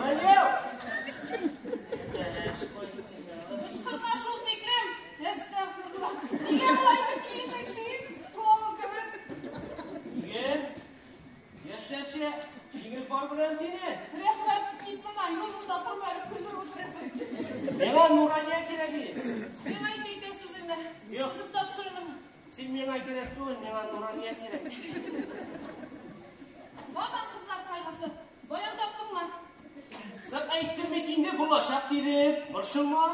Алло! Кычкырма шул тиклем! Әстәгъфирулла. Нигә болай итеп киендең син? Клоун кебек. Нигә? Яшьләрчә җиңел пар белән сине. Рәхмәт, кит моннан, юлыңда торма әле, көлдереп үтерәсең. Миңа Нурания кирәк иде. Миңа әйтә икән сүзеңне. Юк. Үзем тапшырырмын. Син миңа кирәк түгел, миңа Нурания кирәк. Һаман кызлар кайгысы. Баян таптыңмы? Син әйттем бит инде булачак дидем. Борчылма.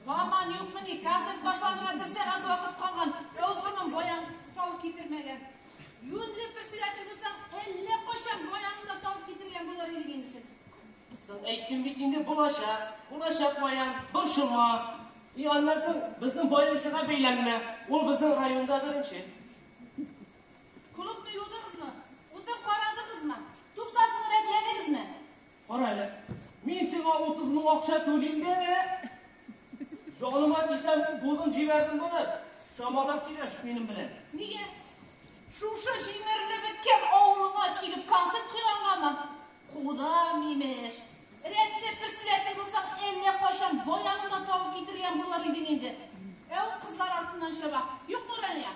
Һаман юкмыни? Концерт башланырга бер сәгать вакыт калган. Ә ул һаман баян табып китермәгән. Юньле председатель булсаң, әллә кайчан баянын да табып китергән булыр идең инде син. Син әйттем бит инде булачак. Булачак баян. Борчылма. И аннан соң безнең баянчыга бәйләнмә. Ул безнең районда беренче. Клубны юдыгызмы? Утын карадыгызмы? Тупсасын рәтләдегезме? Кара әле. Мин сиңа 30 мең акча түлим дә. Җаныма тисәм, кулым җибәрдем булыр. Чамалап сөйләш минем белән. Нигә? Шушы җимерелеп беткән авылыңа килеп концерт куйгангамы? Кудам, имеш. Рәтле председатель булсаң, әллә кайчан баянын да табып китергән булыр идең инде. Ә ул кызлар артыннан чаба. Юк, Нурания?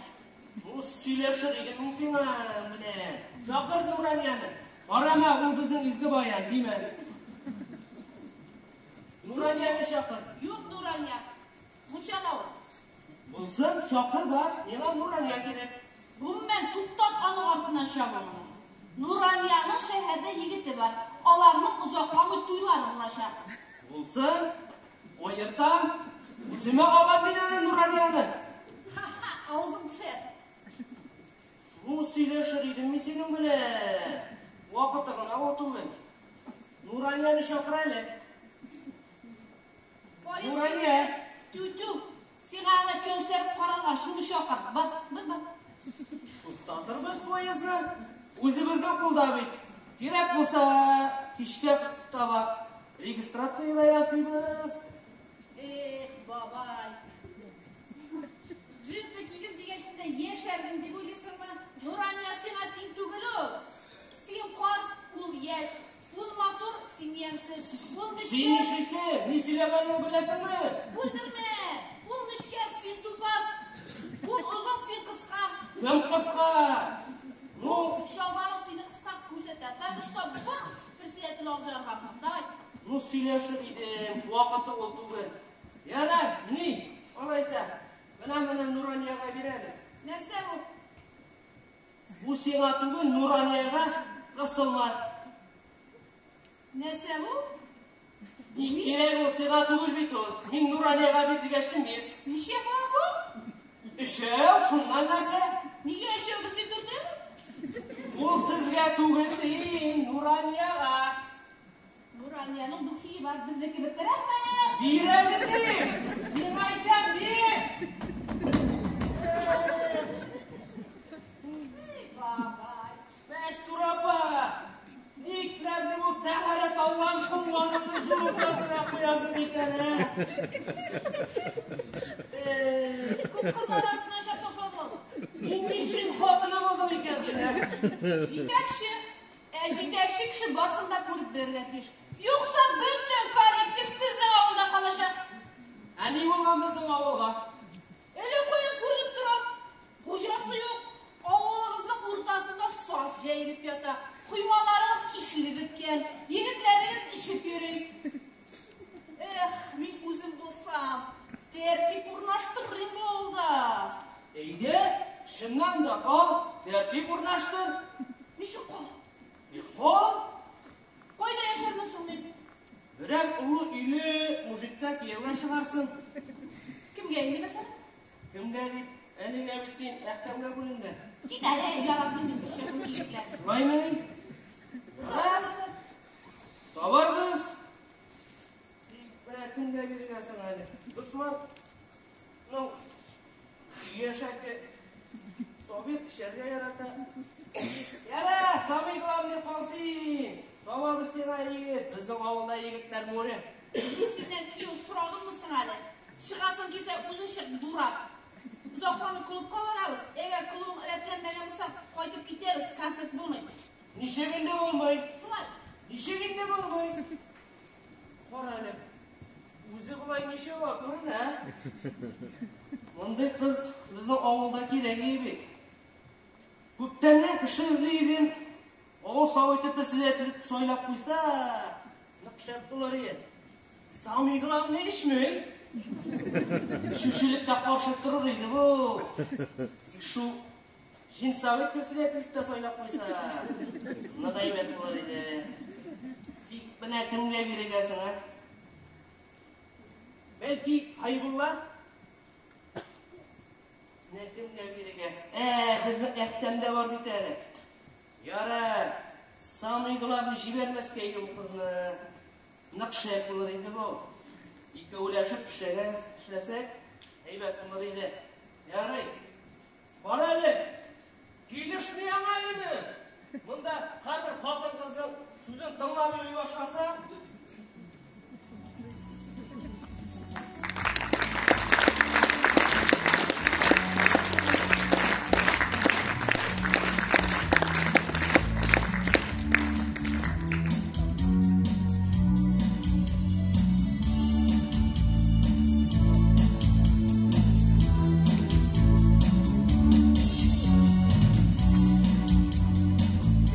Ну, сөйләшер идем мин сиңа белән. Чакыр Нуранияне. Карама, ул безнең изге баян, димә. Нуранияне чакыр. Юк, Нурания. Мунчада ул. Булсын, чакыр бар. Миңа Нурания кирәк. Гомумән, туктат аның артыннан чабуыңны. Нуранияның шәһәрдә егете бар. Аларның озакламый туйлары булачак. Булсын, аертам. Үземә алам мин аны Нуранияне. Ха-ха, авызың пешәр. Ну, сөйләшер идем мин синең белән. Вакыты гына ул түгел. Нуранияне чакыр әле. Поезд Нурания. Тү-тү. Сиңа аны Кәүсәр каралган, шуны чакыр. Бар, бар, бар. Туктатырбыз поездны. Үзебезнең кулда бит. Кирәк булса, кичкә таба регистрация дә ясыйбыз. Эх, бабай. Джинсы кидем дигәч тә яшәрдем дип уйлыйсыңмы? Нурания сиңа тиң түгел ул. Син карт, ул яшь. Ул матур, син ямьсез. Ул Син нечкә. нишлисең? Ни сөйләгәнеңне беләсеңме? Бүлдермә. Ул нечкә, син тупас. Ул озын, син кыска. Кем кыска? Ну, Чалбарың сине кыска күрсәтә. Так что бар, председатель абзый аркаңа. Давай. Ну сөйләшер идем, вакыты ул түгел. Ярар, ни, алайса, менә Нуранияга бир әле. Нәрсә бу? Бу сиңа түгел, Нуранияга кысылма. Нәрсә бу? Ни кирәк ул сиңа түгел бит ул. Мин Нуранияга бир дигәч кем бир? Ничә франк бу? Өчәү, шуннан нәрсә? Нигә өчәү, без бит дүртәү? Ул сезгә түгел дим, Нуранияга. Нуранияның духи бар, безнеке бетте. Рәхмәт. Бир әле дим. Сиңа әйтәм, бир. Эй, бабай. Мәстүр апа, никләрне бу тәһарәт алган кулларыңны җылытасына куясың икән, ә? Күп кызлар артыннан чапсаң шул булыр. Мин ни өчен хатыны булдым икәнсең, ә? Җитәкче. Ә җитәкче кеше барсын да күреп белергә тиеш. Юкса бөтен коллектив сезнең авылда калачак. Ә ни булган безнең авылга? Әле каян күренеп тора? Хуҗасы юк. Авылыгызның уртасында саз җәелеп ята. Коймаларыгыз ишелеп беткән. Егетләрегез эчеп йөри. Эх, мин үзем булсам, тәртип урнаштырыр бу авылда. Әйдә, чыннан да кал, тәртип урнаштыр. Ничек кал? И кал. Кайда яшәрмен соң мин? Берәр олы өйле мужикка кияүгә чыгарсың. Кемгә инде мәсәлән? Кемгә дип? Әлегә бит син Әхтәмгә бүленгән. Кит әле, яратмыйм мин бу егетләр. Шулаймыни? Табарбыз. Тик менә кемгә биргәнсең әле? Усман, ну, яшәке Сабир эчәргә ярата. Яра, самый главный калсын. Табабыз сиңа егет. Безнең авылда егетләр море. Мин синнән кияү сорадыммы соң әле? Чыгасың килсә, үзең чык, дурак. Озакламый клубка барабыз. Әгәр клубың рәтләнмәгән булса, кайтып китәбез, концерт булмый. Ничек инде булмый? Шулай. Ничек инде булмый? Кара әле. Үзе болай ничек акрын, ә? Мондый кыз безнең авылда кирәк иде бит. Күптәннән кеше эзли идем. Авыл советы председателе сайлап куйса, нык шәп булыр иде. Самый главный эчми. Эчүчелеккә каршы торыр иде бу. Тик шул женсовет председателе сайлап куйса, нык әйбәт булыр иде. Тик менә кемгә бирергә соң, ә? Бәлки Хәйбулла? Менә кемгә бирергә? Безнең Әхтәм дә бар бит әле. Ярар, самый главный җибәрмәскә иде бу кызны. Нык шәп булыр инде бу. Икәүләшеп эшләсәк, әйбәт булыр иде. Ярый. Бар әле. Килешми аңа инде. Монда һәрбер хатын-кызның сүзен тыңлап йөри башласа,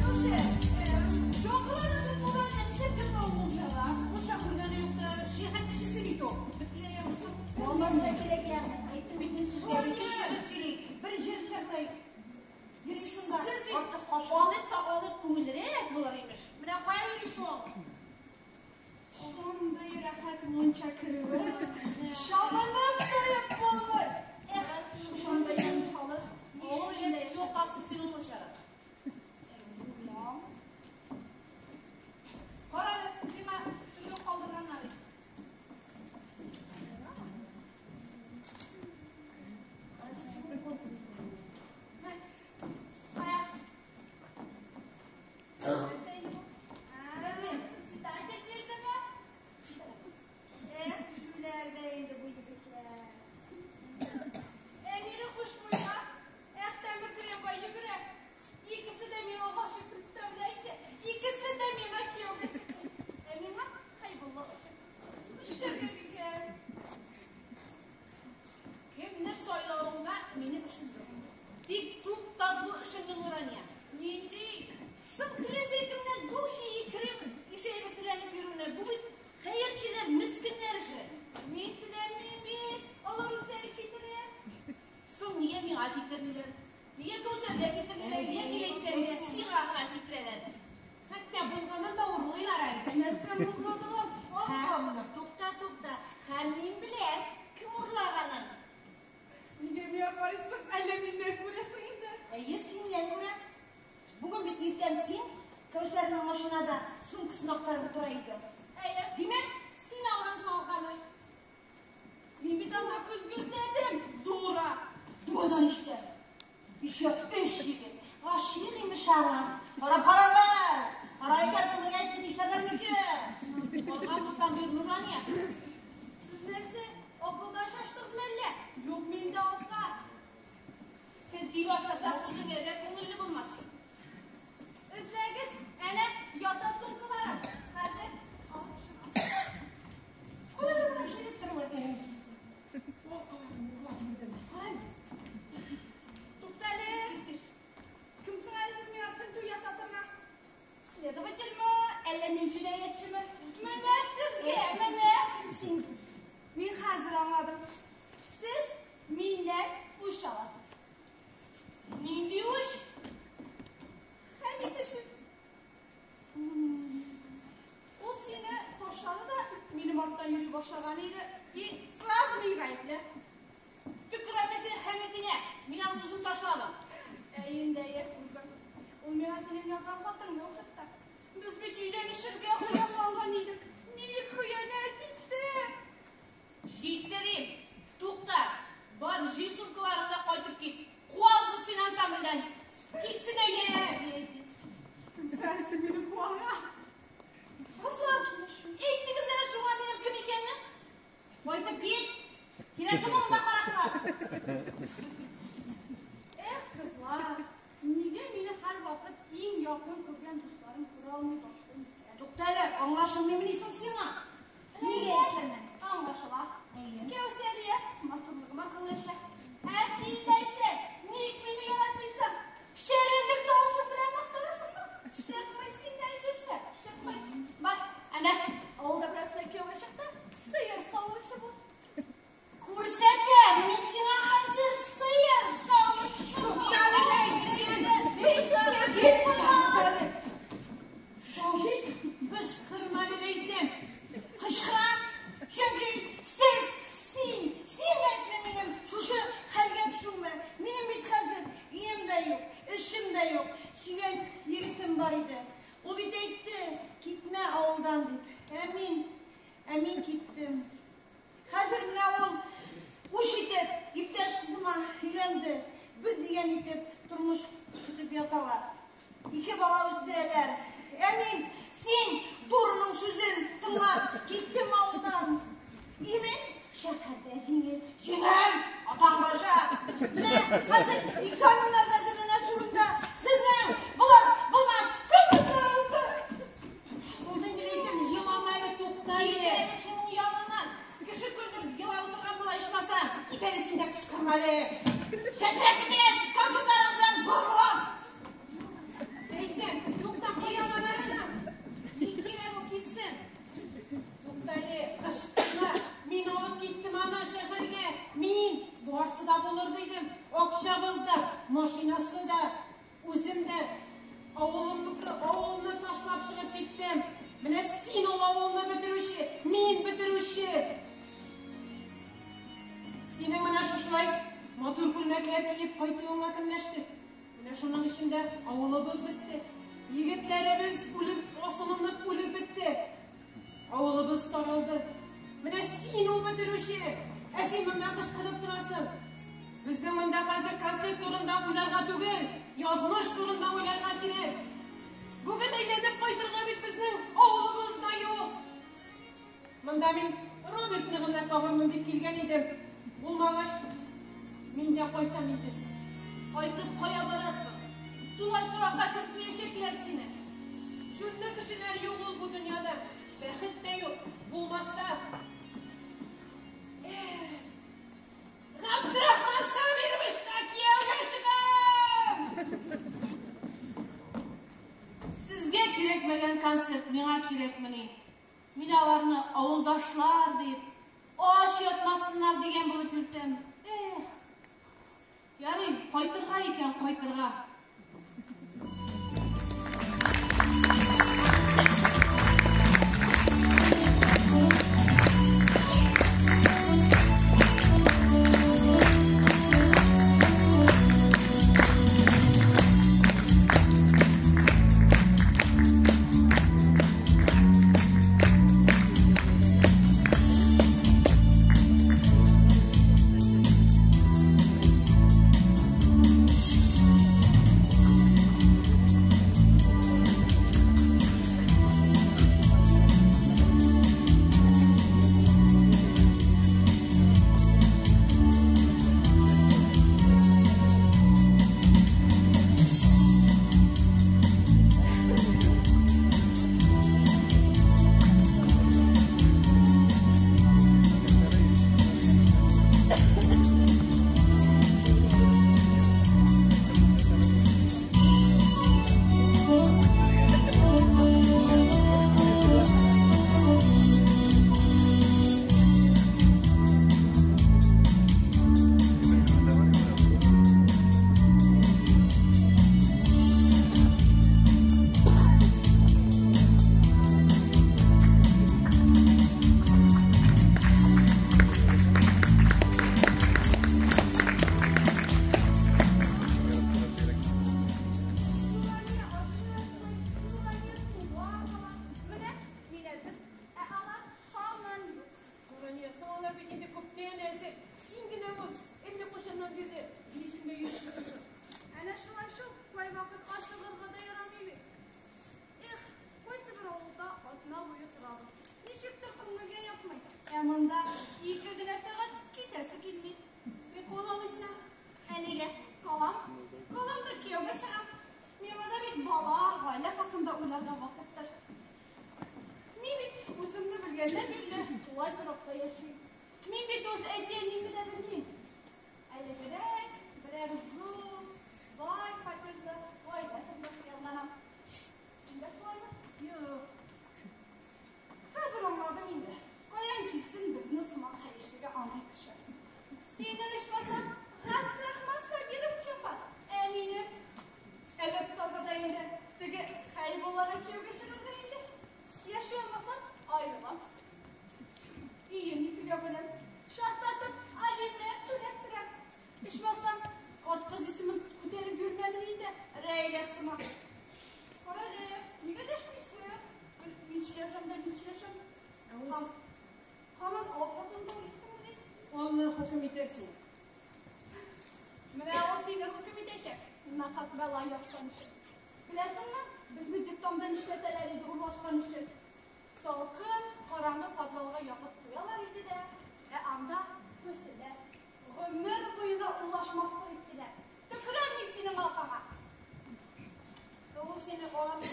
Юсеф, чакырады шул Нурания, нишләп йөрде ул мунчада? Мунча күргәне юк та, шәһәр кешесе бит ул. Бөтенләй ябылсын. Булмаса кирәк я. Әйттем бит мин сезгә, ике шигырь сөйли, бер җыр җырлый. Йөри шунда. Сез бит Артык кашык. алыйк та алыйк күңелрәк булыр имеш. Менә кая йөри соң? Шундый рәхәт мунча керүе. Чабынып туеп булмый. Эх, Шушындый мунчалы. Нишләп йотасың син ул мунчада? Кара әле, сиңа төнгә калдырганнар. Аяк. Нәрсә инде бу? Председатель бирдеме? Эх, җүләр дә инде бу егетләр. Әмире хушбуйга, Әхтәме кремга йөгерә. Икесе дә миңа гашыйк, представляете? Икесе дә миңа кияүгә чыкты. Ә миңа Хәйбулла ошый. Нишләргә микән? Кемне сайлавыңда минем эшем юк. Тик туктат бу эшеңне, Нурания. Нинди? Соң теләсә кемнән духи, крем ише әйбер теләнеп йөрүне. Бу бит хәерчеләр, мескеннәр эше. Мин теләмим бит. Алар үзләре китерә. Соң нигә миңа китермиләр? Нигә Кәүсәргә китермиләр? Нигә Ләйсәнгә? Сиңа гына китерәләр. Хәтта булганын да урлыйлар әле. Нәрсә урладылар? Алкамны, тукта, тукта. Һәм мин беләм, кем урлаганын. Нигә миңа карыйсың? Әллә миннән күрәсең инде? Әйе, синнән күрәм. Бүген бит иртән син Кәүсәрнең машинада сумкасын актарып тора идең. Әйе. Димәк, син алгансың алканы. Мин бит анда көзге эзләдем. Дура. Дурадан ишетәм. Еще өч егет. Гашыйк имеш аңа. Карап карагыз. Кара икән, менә нишләргә мөмкин. Алган булсаң бир, Нурания. Сез нәрсә, акылдан шаштыгызмы әллә? Юк миндә алка. Тенти башласак, үзеңә дә күңелле булмас. Эзләгез, әнә ята сумкалары. Хәзер алып чыгам. Кулы менә килеп тора. Тукта әле. Кем соң әле сез миңа тентү ясатырга? Следовательме, әллә мин җинаятьчеме? Менә сезгә, менә. Кем син? Мин хәзер аңладым. Сез миннән үч аласыз. Нинди үч? Хәмит өчен. Ул сине ташлады да минем арттан йөри башлаган иде. И сразу мин гаепле. Төкерәм син Хәмитеңә. Мин аны үзем ташладым. Әйе, әйе, үзең. Ул миңа синең язган хатыңны укытты. Без бит өйләнешергә хыялланган идек. Ник хыянәт итте? Җитте дим. Тукта. Бар, җый сумкаларыңны кайтып кит. Куабыз син ансамбльдән. Китсен әйдә. Кем сәнсен мине куарга? Кызлар, әйтегез әле шуңа минем кем икәнне. Кайтып кит. Кирәк түгел монда караклар. Эх, кызлар, нигә мине һәрвакыт иң якын күргән Аңлашылмыймыни соң сиңа? Нигә икәнен? Аңлашыла. Кәүсәрия матурлыгыма көнләшә. Ә син, Ләйсән, ник мине яратмыйсың? Шәрәлек тавышың белән мактанасыңмы? Чыкмый синнән җырчы, чыкмый. Бар, әнә, авылда бераз кияүгә чык та, сыер савучы бул. Күрсәтәм мин сиңа хәзер сыер савучы. Туктале, Ләйсән! Ләйсән! Кит моннан! Кит, кычкырма әле, Ләйсән! Кычкырам, чөнки сез, син, син гаепле минем шушы хәлгә төшүемә. Минем бит хәзер өем дә юк, эшем дә юк. Сөйгән егетем бар иде. Ул бит әйтте, китмә авылдан дип. Ә мин киттем. Хәзер менә ул үч итеп, иптәш кызыма өйләнде. Бер дигән итеп тормыш көтеп яталар. Ике бала үстерәләр. Ә мин син дураның сүзен тыңлап киттем авылдан. Имеш, шәһәрдә җиңел. Җиңел, атаң баша. Менә хәзер экзаменнарда әзерләнәсе урында сезнең болар булмас концертларында. Булды инде, Ләйсән, елама әле, тукта Кит әле. әле шуның яныннан. Кеше көлдереп елап утырган була ичмасам. Кит әле син дә кычкырма әле. Чәчрәп китегез, концертларыгыз белән горурлан. Ләйсән, тукта, кая барасың? Ник кирәк ул китсен? Тукта әле, кычкырма. Мин алып киттем аны шәһәргә. Мин барсы да булыр дидем. Акчабыз да, машинасы да, үзем дә авылымны ташлап чыгып киттем. Менә син ул авылны бетерүче, мин бетерүче. Синең менә шушылай матур күлмәкләр киеп кайтуыңа көнләштек. Менә шуның эчендә авылыбыз бетте. Егетләребез үлеп, асылынып үлеп бетте. Авылыбыз таралды. Менә син ул бетерүче. Ә син монда кычкырып торасың. Безнең монда хәзер концерт турында уйларга түгел, язмыш турында уйларга кирәк. Бүген әйләнеп кайтырга бит безнең авылыбыз да юк. Монда мин Робертны гына табырмын дип килгән идем. Булмагач, мин дә кайтам инде. Кайтып кая барасың? Тулай торакка кертмәячәкләр сине. Җүнле кешеләр юк ул бу дөньяда. Бәхет тә юк, булмас та. Эх, Габдрахман Сабировичка кияүгә чыгам! Сезгә кирәкмәгән концерт миңа кирәкмени? Мин аларны авылдашлар дип, ач ятмасыннар дигән булып йөртәм. Эх, ярый, кайтырга икән, кайтырга. Әрле-бирле тулай торакта яшим. Мин бит үз әти-әниемне дә белмим. Элегрәк берәр зур, бай фатирлы гаилә турында хыялланам. Син дә шулаймы? Юк. Хәзер аңладым инде. Каян килсен безне сыман хәерчегә андый кеше. Синең ичмасам Габдрахман Сабировичың бар. Ә минем әллә тотарга да инде теге Хәйбуллага кияүгә чыгарга инде. Яши алмасам, аерылам. Өем икегә бүләм. Шартлатып алимент түләттерәм. Ичмасам, карт кыз исемен күтәреп йөрмәмен инде, Рәйлә сыман. Кара әле, нигә дәшмисең? Мин сөйләшәм дә мин сөйләшәм. Һаман алка турында уйлыйсыңмыни? Алла хөкем итәр сине. Менә ул сине хөкем итәчәк. Нахак бәла япкан өчен. Беләсеңме, безне детдомда нишләтәләр иде урлашкан өчен? Салкын, караңгы подвалга ябып куялар иде дә, ә анда күселәр. Гомер буена урлашмаслык иттеләр. Төкерәм мин синең алкаңа. Ул сине аламы?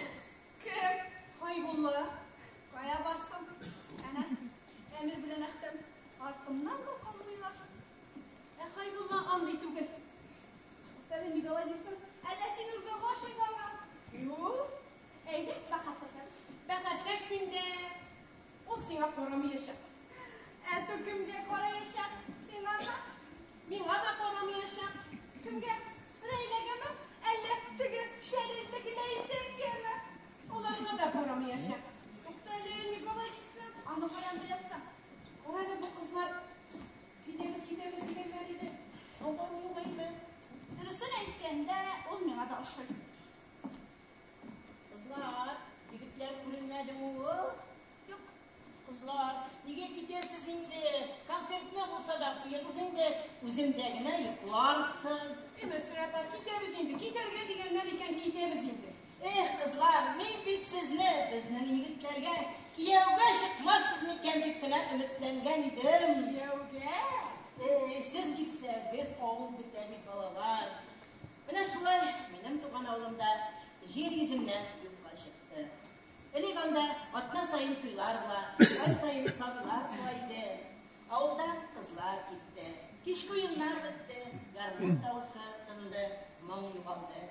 Кем? Хәйбулла. Кая барсын? Әнә, Әмир белән Әхтәм артымнан да калмыйлар. Ә Хәйбулла андый түгел. Әле нигә алай дисең? Әллә син үзең гашыйк аңа? Юк. Әйдә, бәхәсләшәбез. Бәхәсләшмим дә. Ул сиңа карамаячак. Ә то кемгә караячак? Сиңамы? Миңа да карамаячак. Кемгә? Рәйләгәме? Әллә теге шәрәлдәге Ләйсәнгәме? Аларга да карамаячак. Тукта әле, нигә алай дисең? Аны каян беләсең? Кара әле, бу кызлар китәбез, китәбез дигәннәр иде. Алдан юк әйме? Дөресен әйткәндә, ул миңа да ошый. Кызлар, егетләр күренмәдеме ул? Юк. Кызлар, нигә китәсез инде? Концертны булса да куегыз инде. Үземдә генә йокларсыз. Әй, Мәстүрә апа, китәбез инде. Китәргә дигәннәр икән, китәбез инде. Эх, кызлар, мин бит сезне безнең егетләргә кияүгә чыкмассыз микән дип кенә өметләнгән идем. Кияүгә? Эй, сез китсәгез, авыл бетә бит, балалар. Менә шулай минем туган авылымда җир йөзеннән юкка чыкты. Элек анда атна саен туйлар була, ай саен сабыйлар туа иде. Авылдан кызлар китте. Кичке уеннар бетте, гармун тавышы тынды, моң югалды.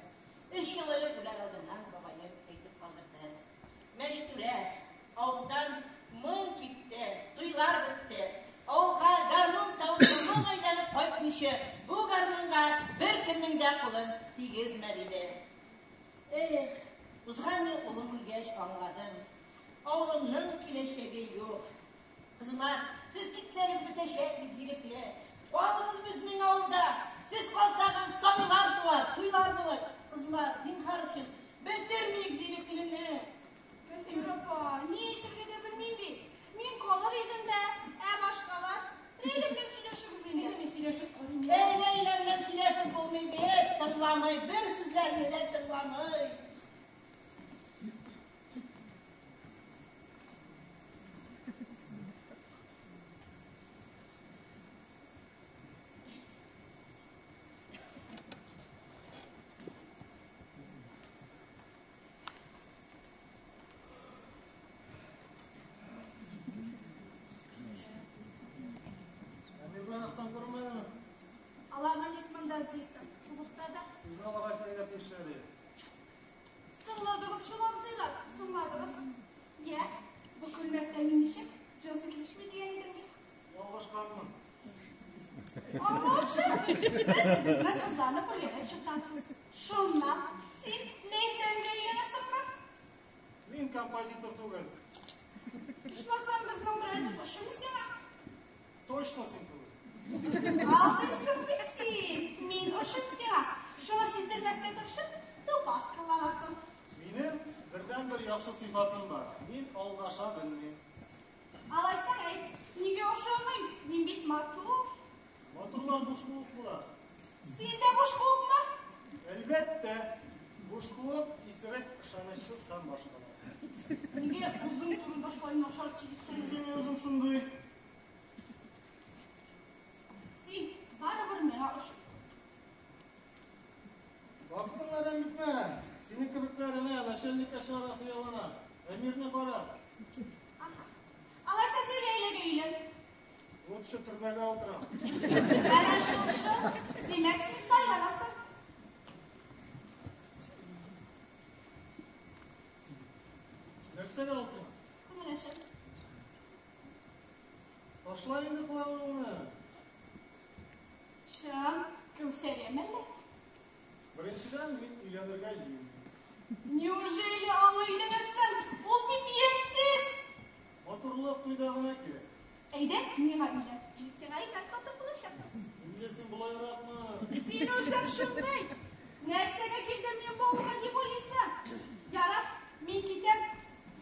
Өч ел элек үләр алдыннан бабаем әйтеп калдырды. Мәчтүрә, авылдан моң китте, туйлар бетте. Авылга гармун тавышы моң әйләнеп кайтмыйча, бу гармунга беркемнең дә кулын тигезмә, диде. Эх, узган ел улым үлгәч аңладым. Авылымның киләчәге юк. Кызлар, сез китсәгез бетәчәк бит Зирекле. Калыгыз безнең авылда. Сез калсагыз сабыйлар туар, туйлар булыр. Кызлар, зинһар өчен, бетермик Зиреклене. Мәсүрә апа, ни әйтергә дә белмим бит. Мин калыр идем дә, ә башкалар? Ләйлә белән сөйләшегез инде. Әйдә, мин сөйләшеп карыйм. Әй, Ләйлә белән сөйләшеп булмый бит, тыңламый, бер сүзләрне дә тыңламый. Әмир белән Әхтәм күренмәдеме? Аларны ник монда эзлисең? Клубта да. Сезне аларга килергә тиеш әле. Соңладыгыз шул, абзыйлар, соңладыгыз. Йә, бу күлмәктә мин ничек? Джинсы килешми дигән идең бит. Ялгышканмын. Аңлаучы, сез безнең кызларны күргәләп чыккансыз. Шуннан син Ләйсәнгә өйләнәсеңме? Мин композитор түгел. Ичмасам, безнең берәрбез ошыймы сиңа? Точно син түгел. Алдыйсың бит син. Мин ошыйм сиңа. Шуны сиздермәскә тырышып, тупас кыланасың. Минем бердәнбер яхшы сыйфатым бар. Мин алдаша белмим. Алайсаң әйт, нигә ошамыйм? Мин бит матур. Матурлар буш куык була. Син дә буш куыкмы? Әлбәттә, буш куык, исерек, ышанычсыз һәм башкалар. Нигә үзең турында шулай начар сөйлисең? Чөнки мин үзем шундый. Син барыбер миңа ошыйсың. Вакытың әрәм итмә. Синең кебекләр әнә начальникка чыгарга хыяллана. Әмирне кара. Аһа. Алайса өйлән. Лучше төрмәгә утырам. Әнә шул-шул. Димәк, син сайланасың. Нәрсәгә ул сиңа? Күңел ачам. Ташла инде колагыңны. Чын, Кәүсәрия мәллә? Беренчедән, мин өйләнергә җыенмыйм. Неужели аңа өйләнәсең? Ул бит ямьсез. Матурлык туйда гына кирәк. Әйдә, миңа өйлән. Мин сиңа әйбәт хатын булачакмын. Инде син болайракмы? Син үзең шундый. Нәрсәгә килдем мин бу авылга дип уйлыйсың? Ярар, мин китәм.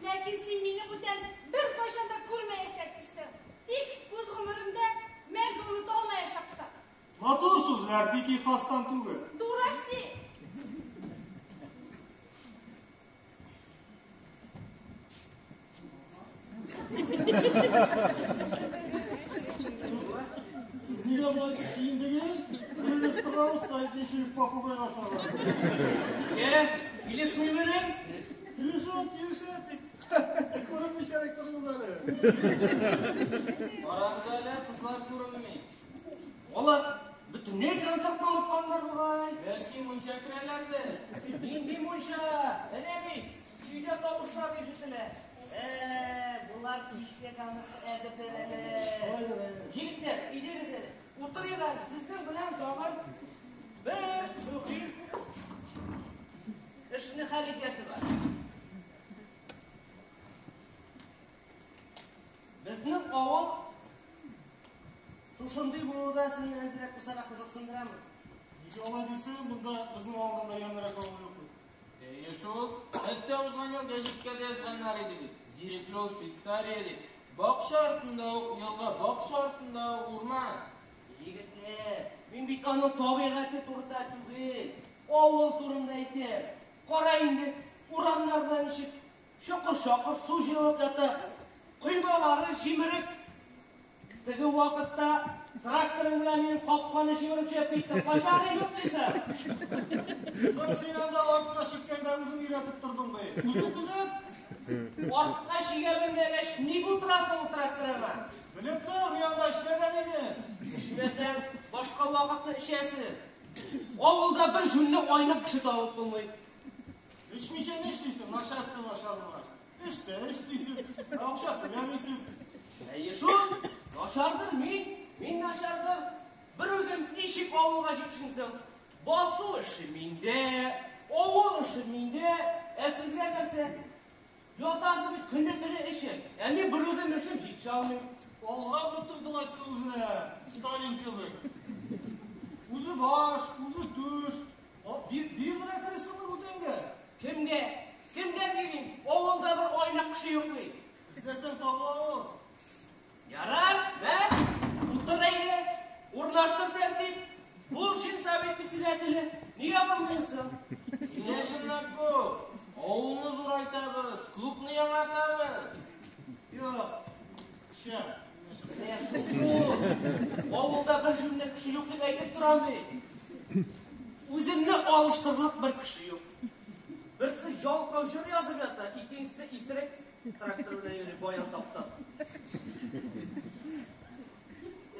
Ләкин син мине бүтән беркайчан да күрмәячәксең. Тик үз гомереңдә мәңге оныта алмаячаксың. Матур сүзләр, тик ихластан түгел. Дурак син! Нигә болай киендегез? Берегез торабыз та, икенчегез попугайга охшаган. Нигә? Килешмимени? Килешүен килешә, тик күренмичәрәк торыгыз әле. Карагыз әле, кызлар күренми. Алар бөтенләй концертны онытканнар бугай. Бәлки мунча керәләрдер. Нинди мунча? Әнә бит, өйдә тавышлар ишетелә. Болар кичкә концерт әзерләнәләр. Шулайдыр әйе. Егетләр, әйдәгез әле. Утырыйк әле. Сезнең белән тагын бер мөһим эшне хәл итәсе бар. Безнең авыл шушындый булуда сине әзрәк булса да кызыксындырамы? Нигә алай дисең, монда безнең авылдан да ямьлерәк авыл юк бит. Әйе шул. Хәтта узган ел гәҗиткә дә язганнар иде бит. Зирекле ул Швейцария дип. Бакча артында ук елга, бакча артында ук урман. Егетләр, мин бит аның табигате турында түгел, авыл турында әйтәм. Кара инде, урамнарда ничек чокыр-чакыр су җыелып ята, коймалары җимерек. Теге вакытта тракторың белән минем капканы җимереп чыгып киттең. Кайчан ремонтлыйсың? Соң син анда артка чиккәндә үзең өйрәтеп тордың бит. Үзең төзет. Артка чигә белмәгәч, ник утырасың ул тракторыңа? Белеп тор, мин анда эчмәгән идем. Эчмәсәң, башка вакытны эчәсең. Авылда бер җүнле айнык кеше табып булмый. Эчмичә нишлисең, начальство начар булгач. Эш тә эш дисез, ә акча түләмисез. Әйе шул, начардыр мин, мин начардыр. Бер үзем ничек авылга җитешим соң? Басу эше миндә, авыл эше миндә, ә сезгә нәрсә? Ятасы бит көне-төне эшем. Ә мин бер үзем эшем җитешә алмыйм. Алган бөтен властьны үзенә, Сталин кебек. Үзе баш, үзе түш. Бир генә креслоны бүтәнгә. Кемгә? Кемгә бирим? Авылда бер айнык кеше юк бит. Эзләсәң табыла ул. Ярар, мә, утыр әйдә, урнаштыр тәртип. Бул женсовет председателе, нигә булмыйсың? Менә чынлап күп. Авылны зурайтабыз, клубны яңартабыз. Юк, эчәм. Менә шул. Авылда бер җүнле кеше юк дип әйтеп торам бит. Үземне алыштырырлык бер кеше юк. Берсе ялкау җыр язып ята, икенчесе исерек трактор белән йөри, баян таптап.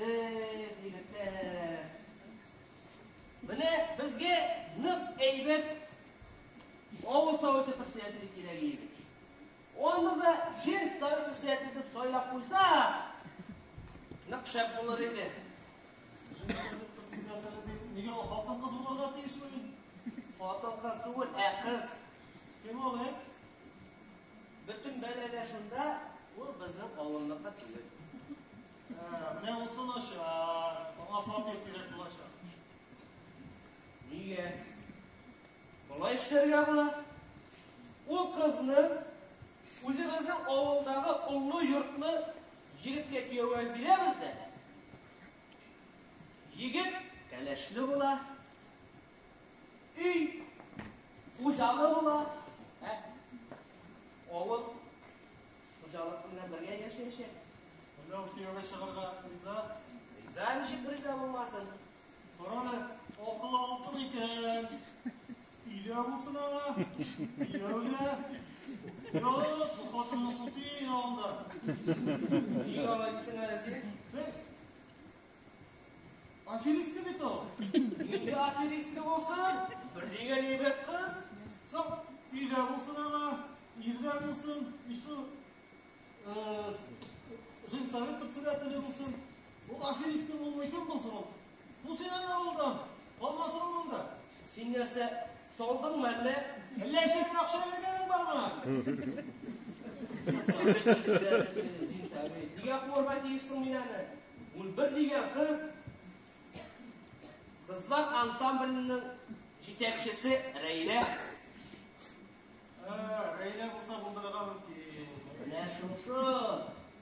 Эх, егетләр. Менә безгә нык әйбәт авыл советы председателе кирәк иде. Аны да женсовет председателе дип сайлап куйсак, нык шәп булыр иде. Женсовет председателе дип, нигә ул хатын-кыз булырга тиешме? Хатын-кыз түгел, ә кыз. Кем ул, әйт? Бөтен бәла дә шунда, ул безнең авылныкы түгел. Менә анысы начар, аңа фатир кирәк булачак. Нигә? Болай эшләргә була. Ул кызны үзебезнең авылдагы олы йортлы егеткә кияүгә бирәбез дә. Егет кәләшле була. Өй хуҗалы була. Ә авыл хуҗалык белән бергә яшәячәк. Әллә ул кияүгә чыгарга риза? Риза, ничек риза булмасын? Кара әле, акылы алтын икән. Өйдә булсын аңа. Кияү дә. Юк, бу хатынны син авылда. Нигә алай дисең әле син? Аферистка бит ул. Нинди аферистка булсын? Бер дигән әйбәт кыз. Соң, өйдә булсын аңа, ирдә булсын, еще женсовет председателе булсын. Ул аферистка булмый кем булсын ул? Бу син аны авылдан, калмасын ул монда. Син нәрсә, салдыңмы әллә? Әллә эшеңне акча биргәнең бармы? Совет председателе, Совет. Нигә куарга тиешсең мин аны? Ул бер дигән кыз. Кызлар ансамбленең җитәкчесе Рәйлә. Рәйлә булса булдырырга мөмкин. Менә шушы.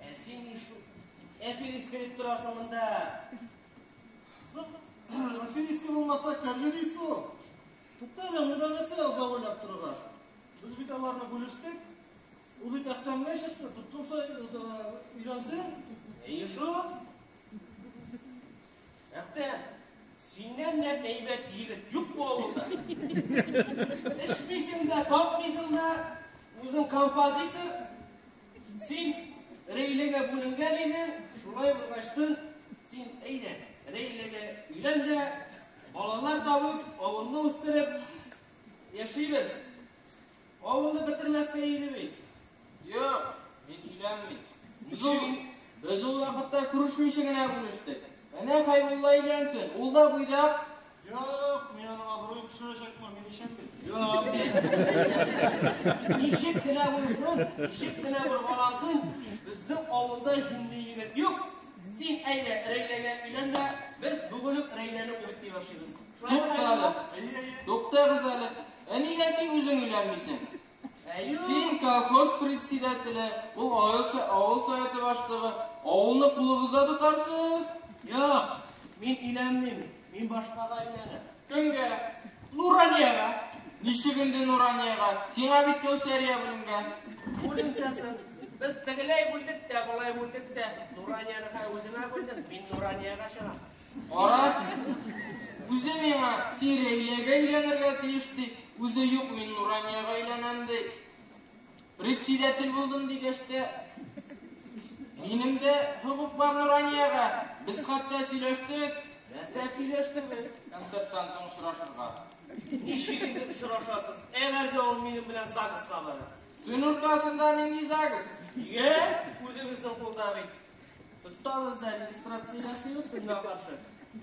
Ә син шу аферистка дип торасың монда. Соң, аферистка булмаса, карьерист ул. Тукта әле, монда нәрсә озак уйлап торырга? Без бит аларны бүлештек. Ул бит Әхтәмгә чыкты, тоттыңса өйләнсен. Әйе шул. Әхтәм, синнән дә әйбәт егет юк бу авылда. Эчмисең дә, тапмыйсың да, үзең композитор. Син Рәйләгә бүленгән идең, шулай булгачтын син әйдә, Рәйләгә өйлән дә, балалар табып, авылны үстереп яшибез. Авылны бетермәскә иде бит. Юк, мин өйләнмим. Без ул вакытта күрешмичә генә бүлештек. Әнә Хәйбулла өйләнсен, ул да буйдак. Юк, мин аның абруен төшерәчәкмен, мин ишәм бит. Юк. Ничек кенә булсын, ничек кенә боргалансын, безнең авылда җүнле егет юк. Син әйдә, Рәйләгә өйлән дә, без бүген үк Рәйләне үгетли башлыйбыз. Шулай Туктагыз. Туктагыз әле. Ә нигә син үзең өйләнмисең? Син колхоз председателе, ул авыл советы башлыгы, авылны кулыгызда тотарсыз. Юк, мин өйләнмим, мин башкага өйләнәм. Кемгә? Нураниягә. Ничек инде Нураниягә? Сиңа бит Кәүсәрия бүленгән. Бүленсәсен. Без тегеләй бүлдек тә, болай бүлдек тә. Нуранияне хәй үземә бүлдем, мин Нураниягә чыгам. Кара, үзе миңа син Рәйләгә өйләнергә тиеш ди, үзе юк, мин Нураниягә өйләнәм ди. Председатель булдым дигәч тә, минем дә хокук бар Нураниягә. Без хәтта сөйләштек. Нәрсә сөйләштегез? Концерттан соң очрашырга. Ничек инде очрашасыз? Әгәр дә ул минем белән ЗАГСка бара. Төн уртасында нинди ЗАГС? Нигә? Үзебезнең кулда бит. Тотабыз да регистрация ясыйбыз төнгә каршы.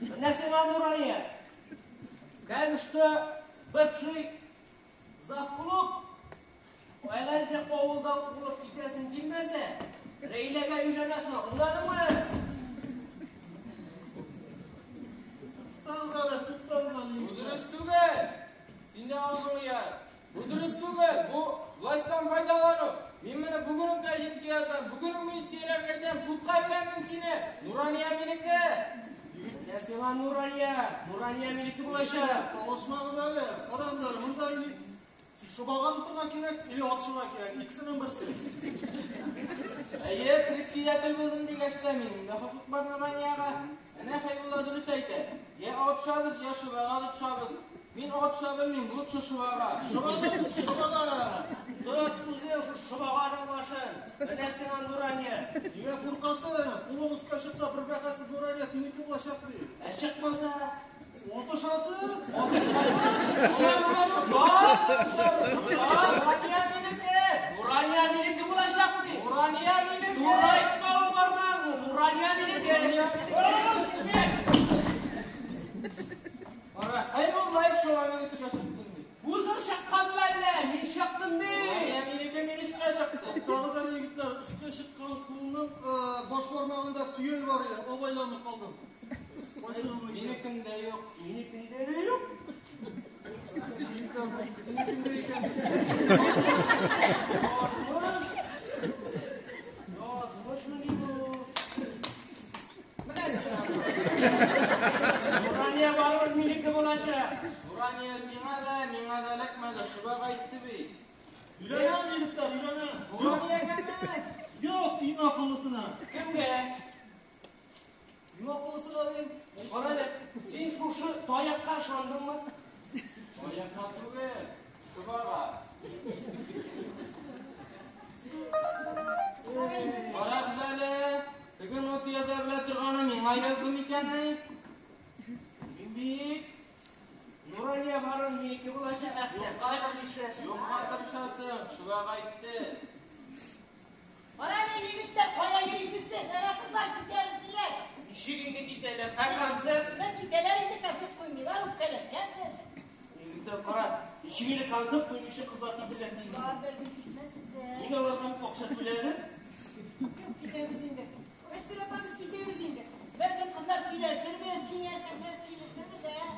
Менә сиңа Нурания. Как что бывший завклуб, әгәр дә авылдан куылып китәсең килмәсә, Рәйләгә өйләнәсең, аңладыңмы? Туктагыз әле, туктагыз әле. Бу дөрес түгел. Син дә авызың ояр. Бу дөрес түгел. Бу властьтан файдалану. Мин моны бүген үк гәҗиткә язам, бүген үк милицияләргә әйтәм, судка бирәм сине. Нурания минеке. Менә сиңа Нурания, Нурания минеке булачак. Талашмагыз әле. Карагыз әле, монда или шобага тотырга кирәк, или атышырга кирәк. Икесенең берсе. Әйе, председатель булдым дигәч тә минем дә хокук бар Нуранияга. Әнә Хәйбулла дөрес әйтә. Я атышабыз, я шобага тотышабыз. Мин атыша белмим, лучше шобага. Шобага, шобага. Тот үзең шу шобаганың башын. Менә сиңа Нурания. Нигә куркасың? Кулың өскә чыкса, бер бәхәссез Нурания синеке булачак бит. Ә чыкмаса? Атышасыз? Нурания минеке. Нурания минеке булачак бит. Нурания минеке. Турайтма ул бармагыңны. Нурания минеке. Кара, Хәйбулла әйт шуңа мин өскә чыктым ди. Үзең чыкканмы әллә? Мин чыктым бит. Нурания минеке, мин өскә чыктым. Туктагыз әле, егетләр, өскә чыккан кулның баш бармагында сөял бар иде, абайланып калдым. Кайсыгызның? Минекендә юк. Минекендә дә юк. Егетләр, минекендә икән. Язмыш. Язмышмыни бу? Менә сиңа. Нурания барыбер минеке булачак. Нурания сиңа да, миңа да эләкмәде, шобага әйтте бит. Өйләнәм, егетләр, өйләнәм. Нураниягәме? Юк, иң акыллысына. Кемгә? Иң акыллысына дим. Кара әле, син шушы таякка ышандыңмы? Таякка түгел, шобага. Карагыз әле, теге нота яза белә торганы миңа язды микәнни? Мин бит Нурания барын минеке булачак Әхтәм. Юкка тырышасың, шулай әйтте. Кара әле, егетләр, кая йөрисез сез? Әнә кызлар китәбез диләр. Ничек инде китәләр? Ә концерт? Менә китәләр инде, концерт куймыйлар, үпкәләткәнсез. Егетләр, кара, ничек инде концерт куймыйча кызлар китәләр дисең? Барыбер бит китмәссез. Мин аларга акча түләдем. Юк, китәбез инде. Мәстүр апа, без китәбез инде. Бәлкем кызлар сөйләшербез, киңәшербез, килешербез, ә?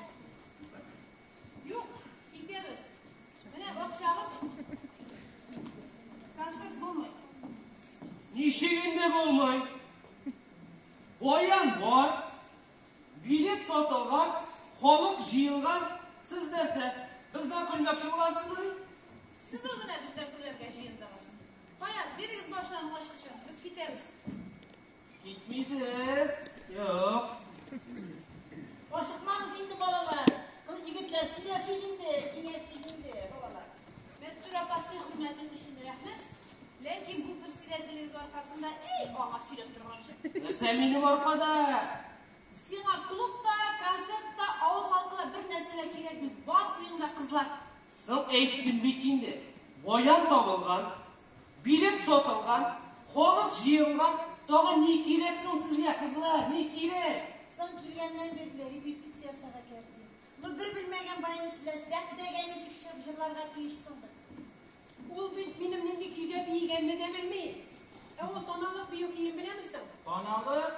Юк, китәбез. Менә акчагыз. Концерт булмый. Ничек инде булмый? Баян бар, билет сатылган, халык җыелган. Сез нәрсә, бездән көлмәкче буласызмыни? Сез ул менә бездән көләргә җыендыгыз. Кая, бирегез башлангыч ачкычын, без китәбез. Китмисез. Юк. Ашыкмагыз инде, балалар. Кыз егетләр сөйләшик инде, киңәшик инде, балалар. Мәстүр апа, сый-хөрмәтең өчен рәхмәт. Ләкин бу председателегез аркасында, эй, аңа сөйләп торганчы. Нәрсә минем аркада? Сиңа клуб та, концерт та, авыл халкы да бер нәрсә дә кирәкми. Бар уеңда кызлар. Соң әйттем бит инде. Баян табылган, билет сатылган, халык җыелган. Тагын ни кирәк соң сезгә, кызлар, ни кирәк? Соң килгәннән бирле репетиция ясарга кирәк. Бу бер белмәгән баянист белән сәхнәгә ничек чыгып җырларга тиеш соң без? Ул бит минем нинди көйгә биегәнне дә белми. Ә ул таналык бию көен беләме соң? Таналык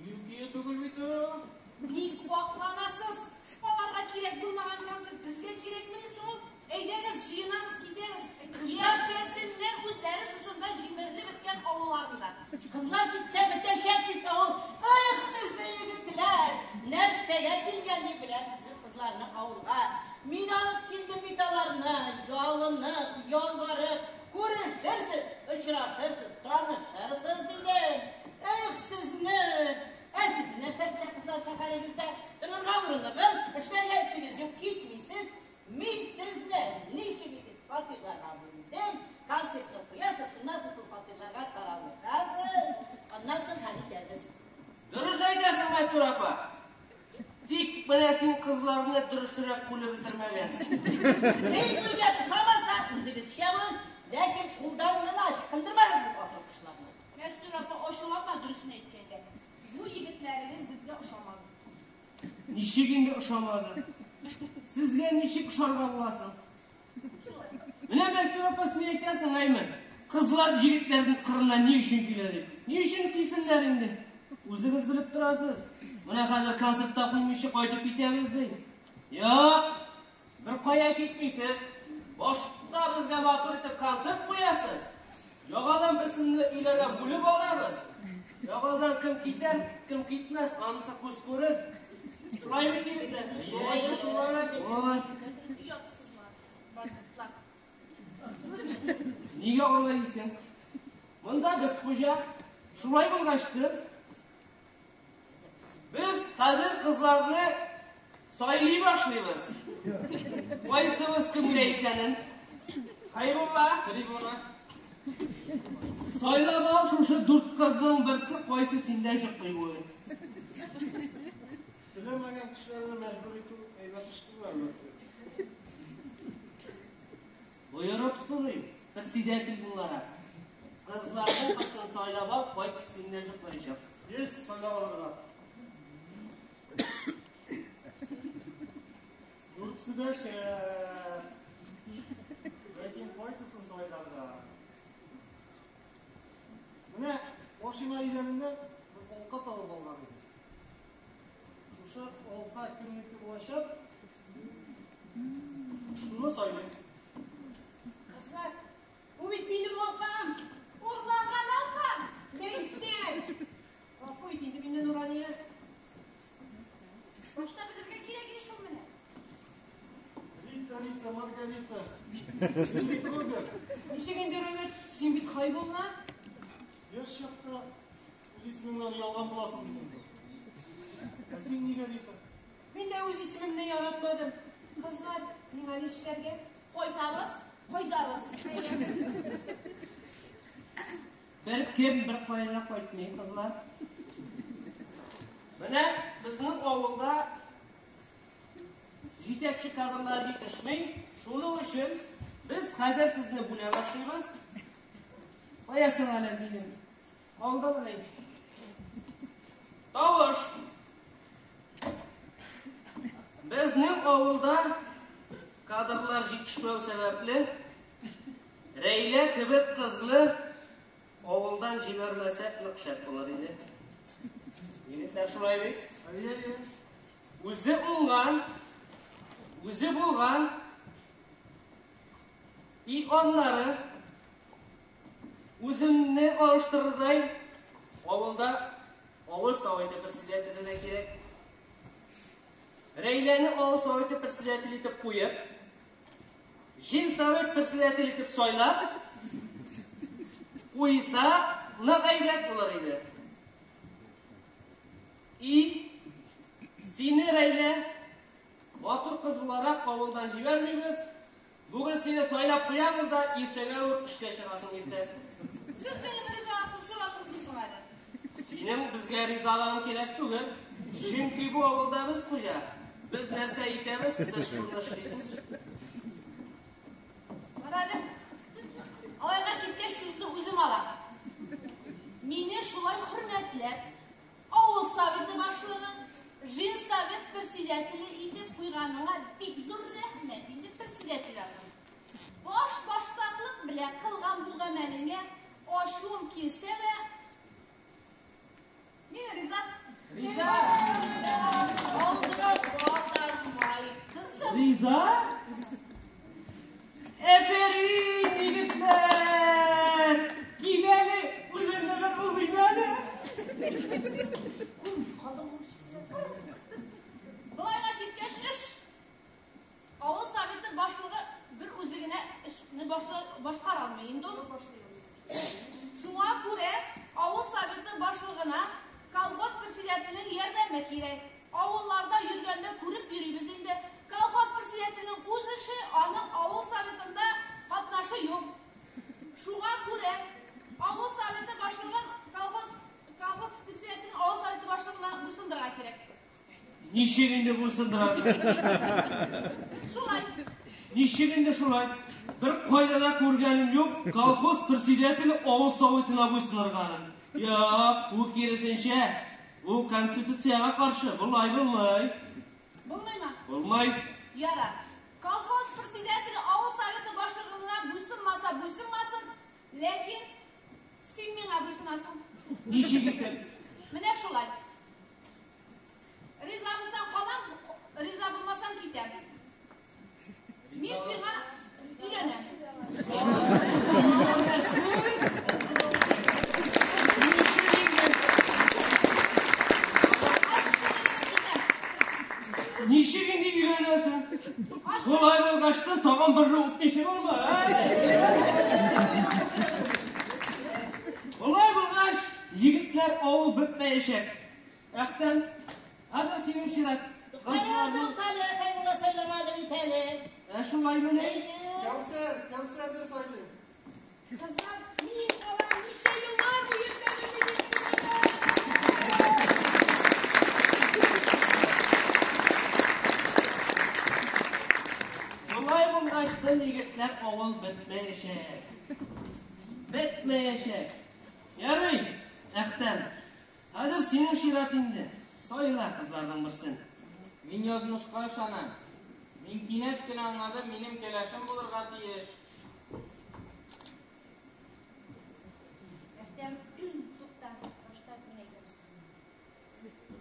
бию көе түгел бит ул. Ник вакланасыз? Аларга кирәк булмаган концерт безгә кирәкмени соң ул? Әйдәгез, җыенабыз, китәбез. Яшәсеннәр үзләре шушында җимерелеп беткән авылларында. Кызлар китсә бетәчәк бит авыл. Эх, сезне егетләр! Нәрсәгә килгән дип беләсез сез кызларны авылга? Мин алып килдем бит аларны, ялынып, ялварып, күрешерсез, очрашырсыз, танышырсыз дидем. Эх, сезне! Ә сез нәрсә көтә кызлар шәһәрегездә? Торырга урыныгыз, эшләргә эшегез юк, китмисез. Мин сезне ничек итеп фатирларга бүлдем, концертны куясыз, шуннан соң шул фатирларга таралышасыз, аннан соң хәл итәрбез. Дөрес әйтәсең, Мәстүр апа. Тик менә син кызларны дөресрәк бүлеп бетермәгәнсең. Мин бүлгән ошамаса, үзегезчә бул, ләкин кулдан гына ычкындырмагыз бу асыл кошларны. Мәстүр апа, ачуланма дөресен әйткәнгә. Бу егетләрегез безгә ошамады. Ничек инде ошамады? Сезгә ничек ошарга буласың? Шулай. Менә Мәстүр апа, син әйтәсең, әйме? Кызлар егетләрнең кырына ни өчен килә дип. Ни өчен килсеннәр инде? Үзегез белеп торасыз. Менә хәзер концертта куймыйча кайтып китәбез ди. Юк, бер кая китмисез. Башта безгә матур итеп концерт куясыз. Яңадан берсен өйләргә бүлеп алабыз. Яңадан кем китәр, кем китмәс, анысы күз күрер. Шулай бит егетләр? Шулай, шулай. Ой, Оятсызлар, бандитлар. нигә алай дисең? Монда без хуҗа. Шулай булгачты. Без хәзер кызларны сайлый башлыйбыз. Кайсыбыз кемгә икәнен. Хәйрулла, Трибуна. сайлап ал шушы дүрт кызның берсе кайсы синдә йоклый бүген. Теләмәгән кешеләрне мәҗбүр итү әйбәт эш түгел, әлбәттә. Боерып сорыйм, председатель буларак. Кызларның берсен сайлап ал, кайсы синдә йоклаячак. Есть сайлап алырга. Дүртесе дә шәп. Ләкин кайсысын сайларга? Менә машина идәненнән бер алка табып алган идем. Шушы алка кемнеке булачак? Шуны сайлыйм. Кызлар, бу бит минем алкам. Урланган алкам. Ләйсән. Гафу ит инде мине, Нурания. Башта белергә кирәк иде шул менә. Рита, Рита, Маргарита. Мин бит Роберт. Ничек инде, Роберт? Син бит Хәйбулла. Яшь чакта үз исемеңнән оялган буласың бит инде. Ә син нигә Рита? Мин дә үз исемемне яратмадым. Кызлар, миңа нишләргә? Кайтабыз, кайтабыз. Беркем беркая да кайтмый, кызлар. Менә безнең авылда җитәкче кадрлар җитешми. Шуның өчен без хәзер сезне бүлә башлыйбыз. Кая соң әле минем? Алдым әле. Тавыш. Безнең авылда кадрлар җитешмәү сәбәпле, Рәйлә кебек кызны авылдан җибәрмәсәк нык шәп булыр иде. Егетләр, шулай бит? Әйе, әйе. Үзе уңган, үзе булган. И аннары үземне алыштырырдай авылда авыл советы председателе дә кирәк. Рәйләне авыл советы председателе итеп куеп, җил совет председателе итеп сайлап куйса, нык әйбәт булыр иде. И сине, Рәйлә, матур кыз буларак авылдан җибәрмибез. Бүген сине сайлап куябыз да, иртәгә үк эшкә чыгасың иртә. Сез минем ризалыкны сорадыгызмы соң әле? Синең безгә ризалыгың кирәк түгел. Чөнки бу авылда без хуҗа. Без нәрсә әйтәбез, сез шуны эшлисез. Кара әле. Алайга киткәч сүзне үзем алам. Мине шулай хөрмәтләп, авыл советы башлыгы, җил совет председателе итеп куйганыңа бик зур рәхмәт инде, председатель абзый. Баш баштаклык белән кылган бу гамәлеңә ачуым килсә дә, мин риза. Риза! Алдыга батармай, кызым. Риза? Әфәрин, егетләр! Кил әле, үзеңне бер узыйм әле. Болайга киткәч эш авыл советы башлыгы бер үзе генә эшне башкара алмый инде ул. Шуңа күрә авыл советы башлыгына колхоз председателенең ярдәме кирәк. Авылларда йөргәндә күреп йөрибез инде. Колхоз председателенең үз эше, аның авыл советында катнашы юк. Шуңа күрә авыл советы башлыгын колхоз председателен авыл советы башлыгына буйсындырырга кирәк. Ничек инде буйсындырасың? Шулай. Ничек инде шулай? Бер кайда да күргәнем юк, колхоз председателе авыл советына буйсындырганын. Юк, бу киресенчә, бу конституциягә каршы, болай булмый. Булмыймы? Булмый. Ярар. Колхоз председателе авыл советы башлыгына буйсынмаса буйсынмасын, ләкин син миңа буйсынасың. Ничек итеп? Менә шулай. Риза булсаң калам, риза булмасаң китәм. Мин сиңа өйләнәм. Ничек инде? Аш шөгылегез китәм. Ничек инде өйләнәсең? Аш Болай булгачтын тагын бер үтмичә булмый. Болай булгач, егетләр, авыл бетмәячәк. Әхтәм, хәзер синең чират. Кая туктале, Хәйбулла сайламады бит әле. Ә шулаймыни? Әйе. Кәүсәр, Кәүсәрне сайлыйм. Кызлар, мин калам, ничә еллар буе эшләдем мин. Болай булгачтын, егетләр, авыл бетмәячәк. Бетмәячәк. Ярый, Әхтәм. Хәзер синең чират инде. Сайла кызларның берсен. Мин язмышка ышанам. Мин кинәт кенә аңладым, минем кәләшем булырга тиеш. Әхтәм, тукта, башта мин әйтәм сүземне.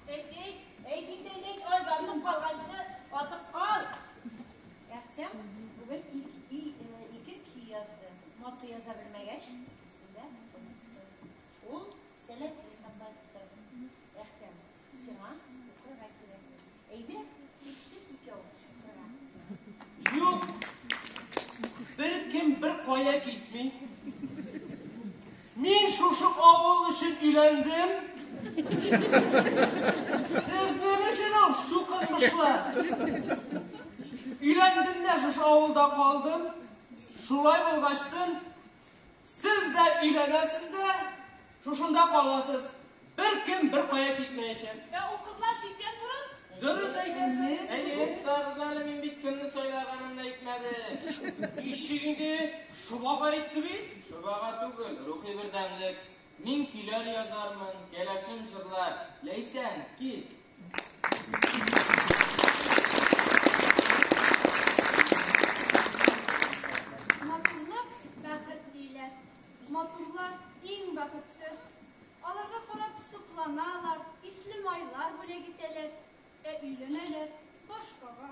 Әйт, әйт. Әйт инде, әйт, әйт, ай, батып калганчы, атып кал. Әхтәм бүген ике көй язды. Нота яза белмәгәч, икесен дә онытты. Ул сәләтле композитор. Әхтәм, сиңа укырга кирәк. Әйдә, киттек икәү укырга. Юк. Беркем бер кая китми. Мин шушы авыл өчен өйләндем. Сезнең өчен ул чукынмышлар. Өйләндем дә шушы авылда калдым. Шулай булгачтын Сез дә өйләнәсез дә, шушында каласыз. Беркем беркая китмәячәк. Ә ул кызлар читтән торып? Дөрес әйтәсең. Әйе. Туктагыз әле, мин бит кемне сайлаганымны әйтмәдем. Ничек инде? Шобага әйтте бит. Шобага түгел, рухи бердәмлек. Мин көйләр язармын, кәләшем җырлар. Ләйсән, кил. Матурлык бәхет диләр. Матурлар иң бәхетсез. Аларга карап сокланалар, исле майлар бүләк итәләр. Ә өйләнәләр башкага.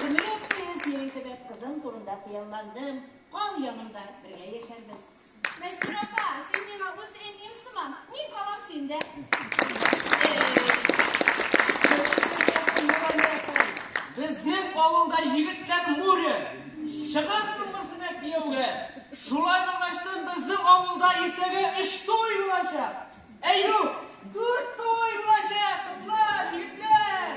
Гомерем буе синең кебек кызым турында хыялландым. Кал янымда, бергә яшәрбез. Мәстүрә апа, син миңа үз әнием сыман. Мин калам синдә. Безнең авылда егетләр море. Чыгарсың берсенә кияүгә. Шулай булгачтын безнең авылда иртәгә 3 туй булачак. Әй юк, 4 туй булачак, кызлар, егетләр.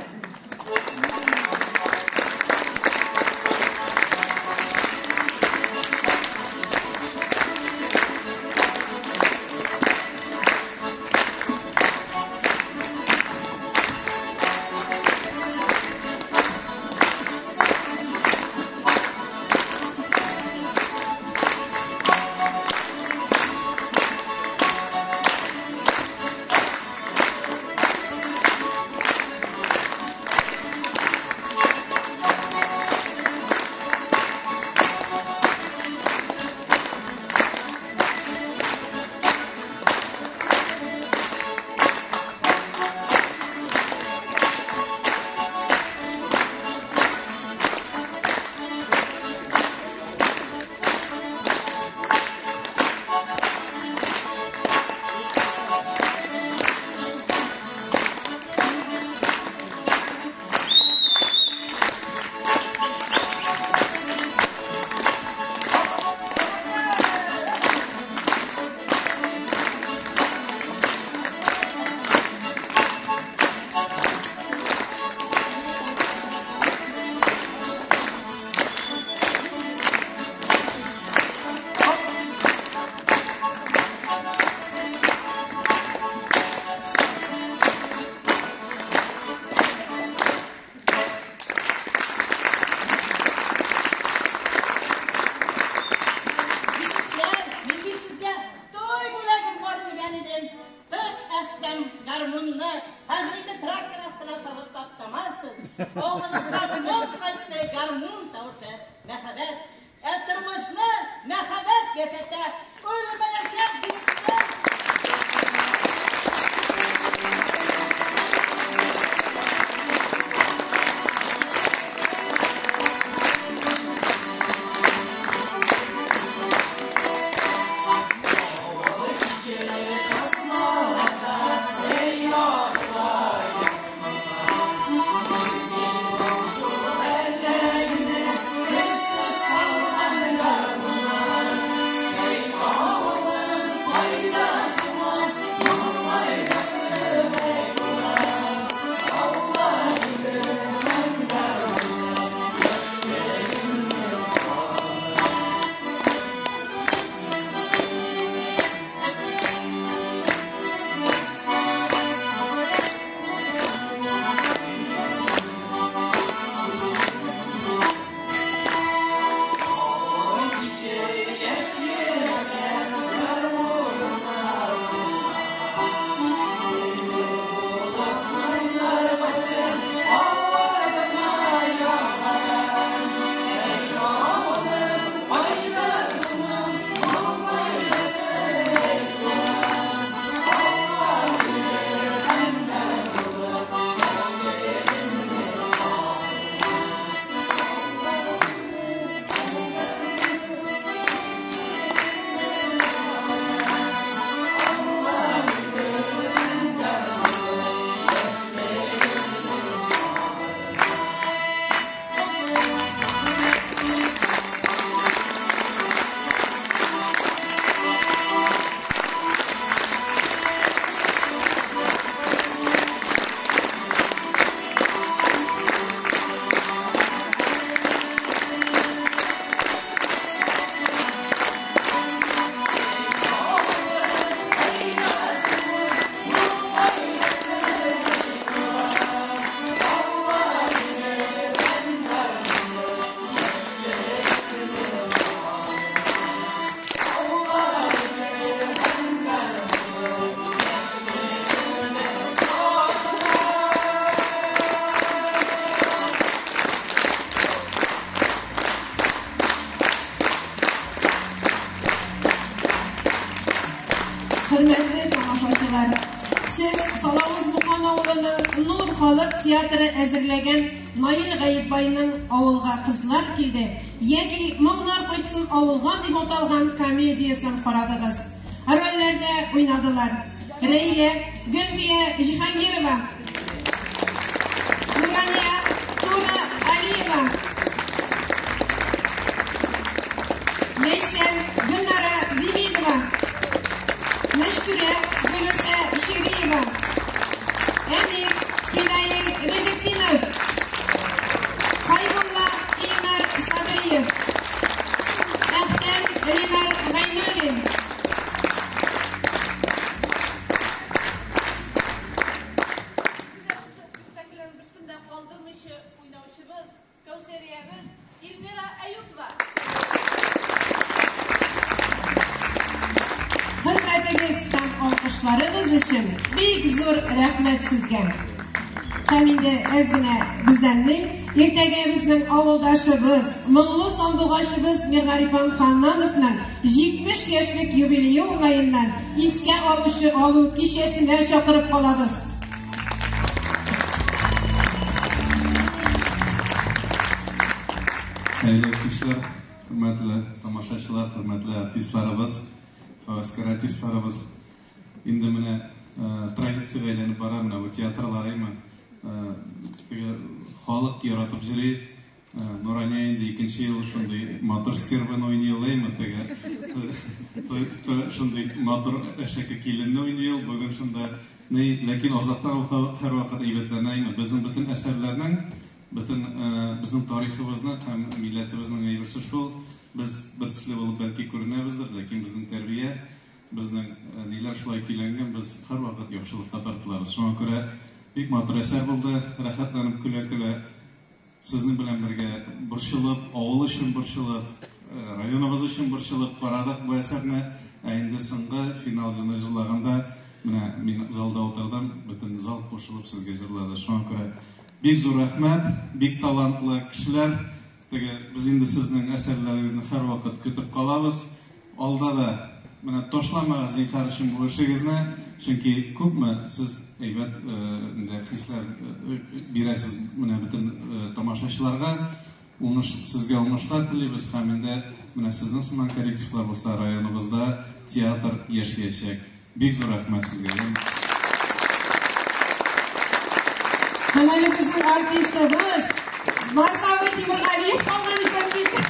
Егетләр, мин бит сезгә туй бүләгем бар дигән идем. Тот, Әхтәм, гармунны хәзер инде трактор астына салып таптамассыз. Авылыгызга моң кайтты, гармун тавышы, мәхәббәт. Ә тормышны мәхәббәт яшәтә. Үлмәячәк егетләр. Кабан авылының Нур халык театры әзерләгән Наил Гаетбайның Авылга кызлар килде яки Моңнар кайтсын авылга дип аталган комедиясен карадыгыз. Рольләрдә уйнадылар Рәйлә, Гөлфия Җиһангирова, Нурания Тура Алиева, Ләйсән Гөлнара Демидова, Мәчтүрә Гөлүсә Шириева, Әмир Фидаил Гыйзетдинов, Хайбулла Илнар Садриев, Әхтәм Ринар Гайнуллин. Үзе дә шушы спектакльнең берсен дә калдырмыйча уйнаучыбыз, Кәүсәриябез Эльмира Әюпова. Хөрмәтегез һәм алкышларыгыз өчен бик зур рәхмәт сезгә. Һәм инде әз генә бездән ни, иртәгә безнең авылдашыбыз, моңлы сандугачыбыз Миргарифан Ханнановның 70 яшьлек юбилее уңаеннан искә алучы алу кичәсенә чакырып калабыз. Хәерле кичләр, хөрмәтле тамашачылар, хөрмәтле артистларыбыз, һәвәскәр артистларыбыз. Инде менә традициягә әйләнеп бара менә бу театрлар, әйме? Теге халык яратып йөри. Нурания инде икенче ел шундый матур стерваны уйный ул, әйме? Теге шундый матур әшәке киленне уйный ул. Бүген шунда ни, ләкин азактан ул халык һәрвакыт әйбәтләнә, әйме? Безнең бөтен әсәрләрнең, бөтен безнең тарихыбызның һәм милләтебезнең әйберсе шул. Без бер төсле булып бәлки күренәбездер, ләкин безнең тәрбия, безнең ниләр шулай көйләнгән, без һәрвакыт яхшылыкка тартылабыз. Шуңа күрә бик матур әсәр булды, рәхәтләнеп көлә-көлә сезнең белән бергә борчылып, авыл өчен борчылып, районыбыз өчен борчылып карадык бу әсәрне. Ә инде соңгы финал җырны җырлаганда, менә мин залда утырдым, бөтен зал кушылып сезгә җырлады. Шуңа күрә бик зур рәхмәт, бик талантлы кешеләр. Теге без инде сезнең әсәрләрегезне һәрвакыт көтеп калабыз. Алда да менә ташламагыз зинһар өчен бу эшегезне, чөнки күпме сез әйбәт инде хисләр бирәсез менә бөтен тамашачыларга. Уңыш сезгә уңышлар телибез һәм инде менә сезнең сыман коллективлар булса районыбызда театр яшәячәк. Бик зур рәхмәт сезгә. Һәм әле безнең артистыбыз Марс абый Тимергалиев калган икән бит.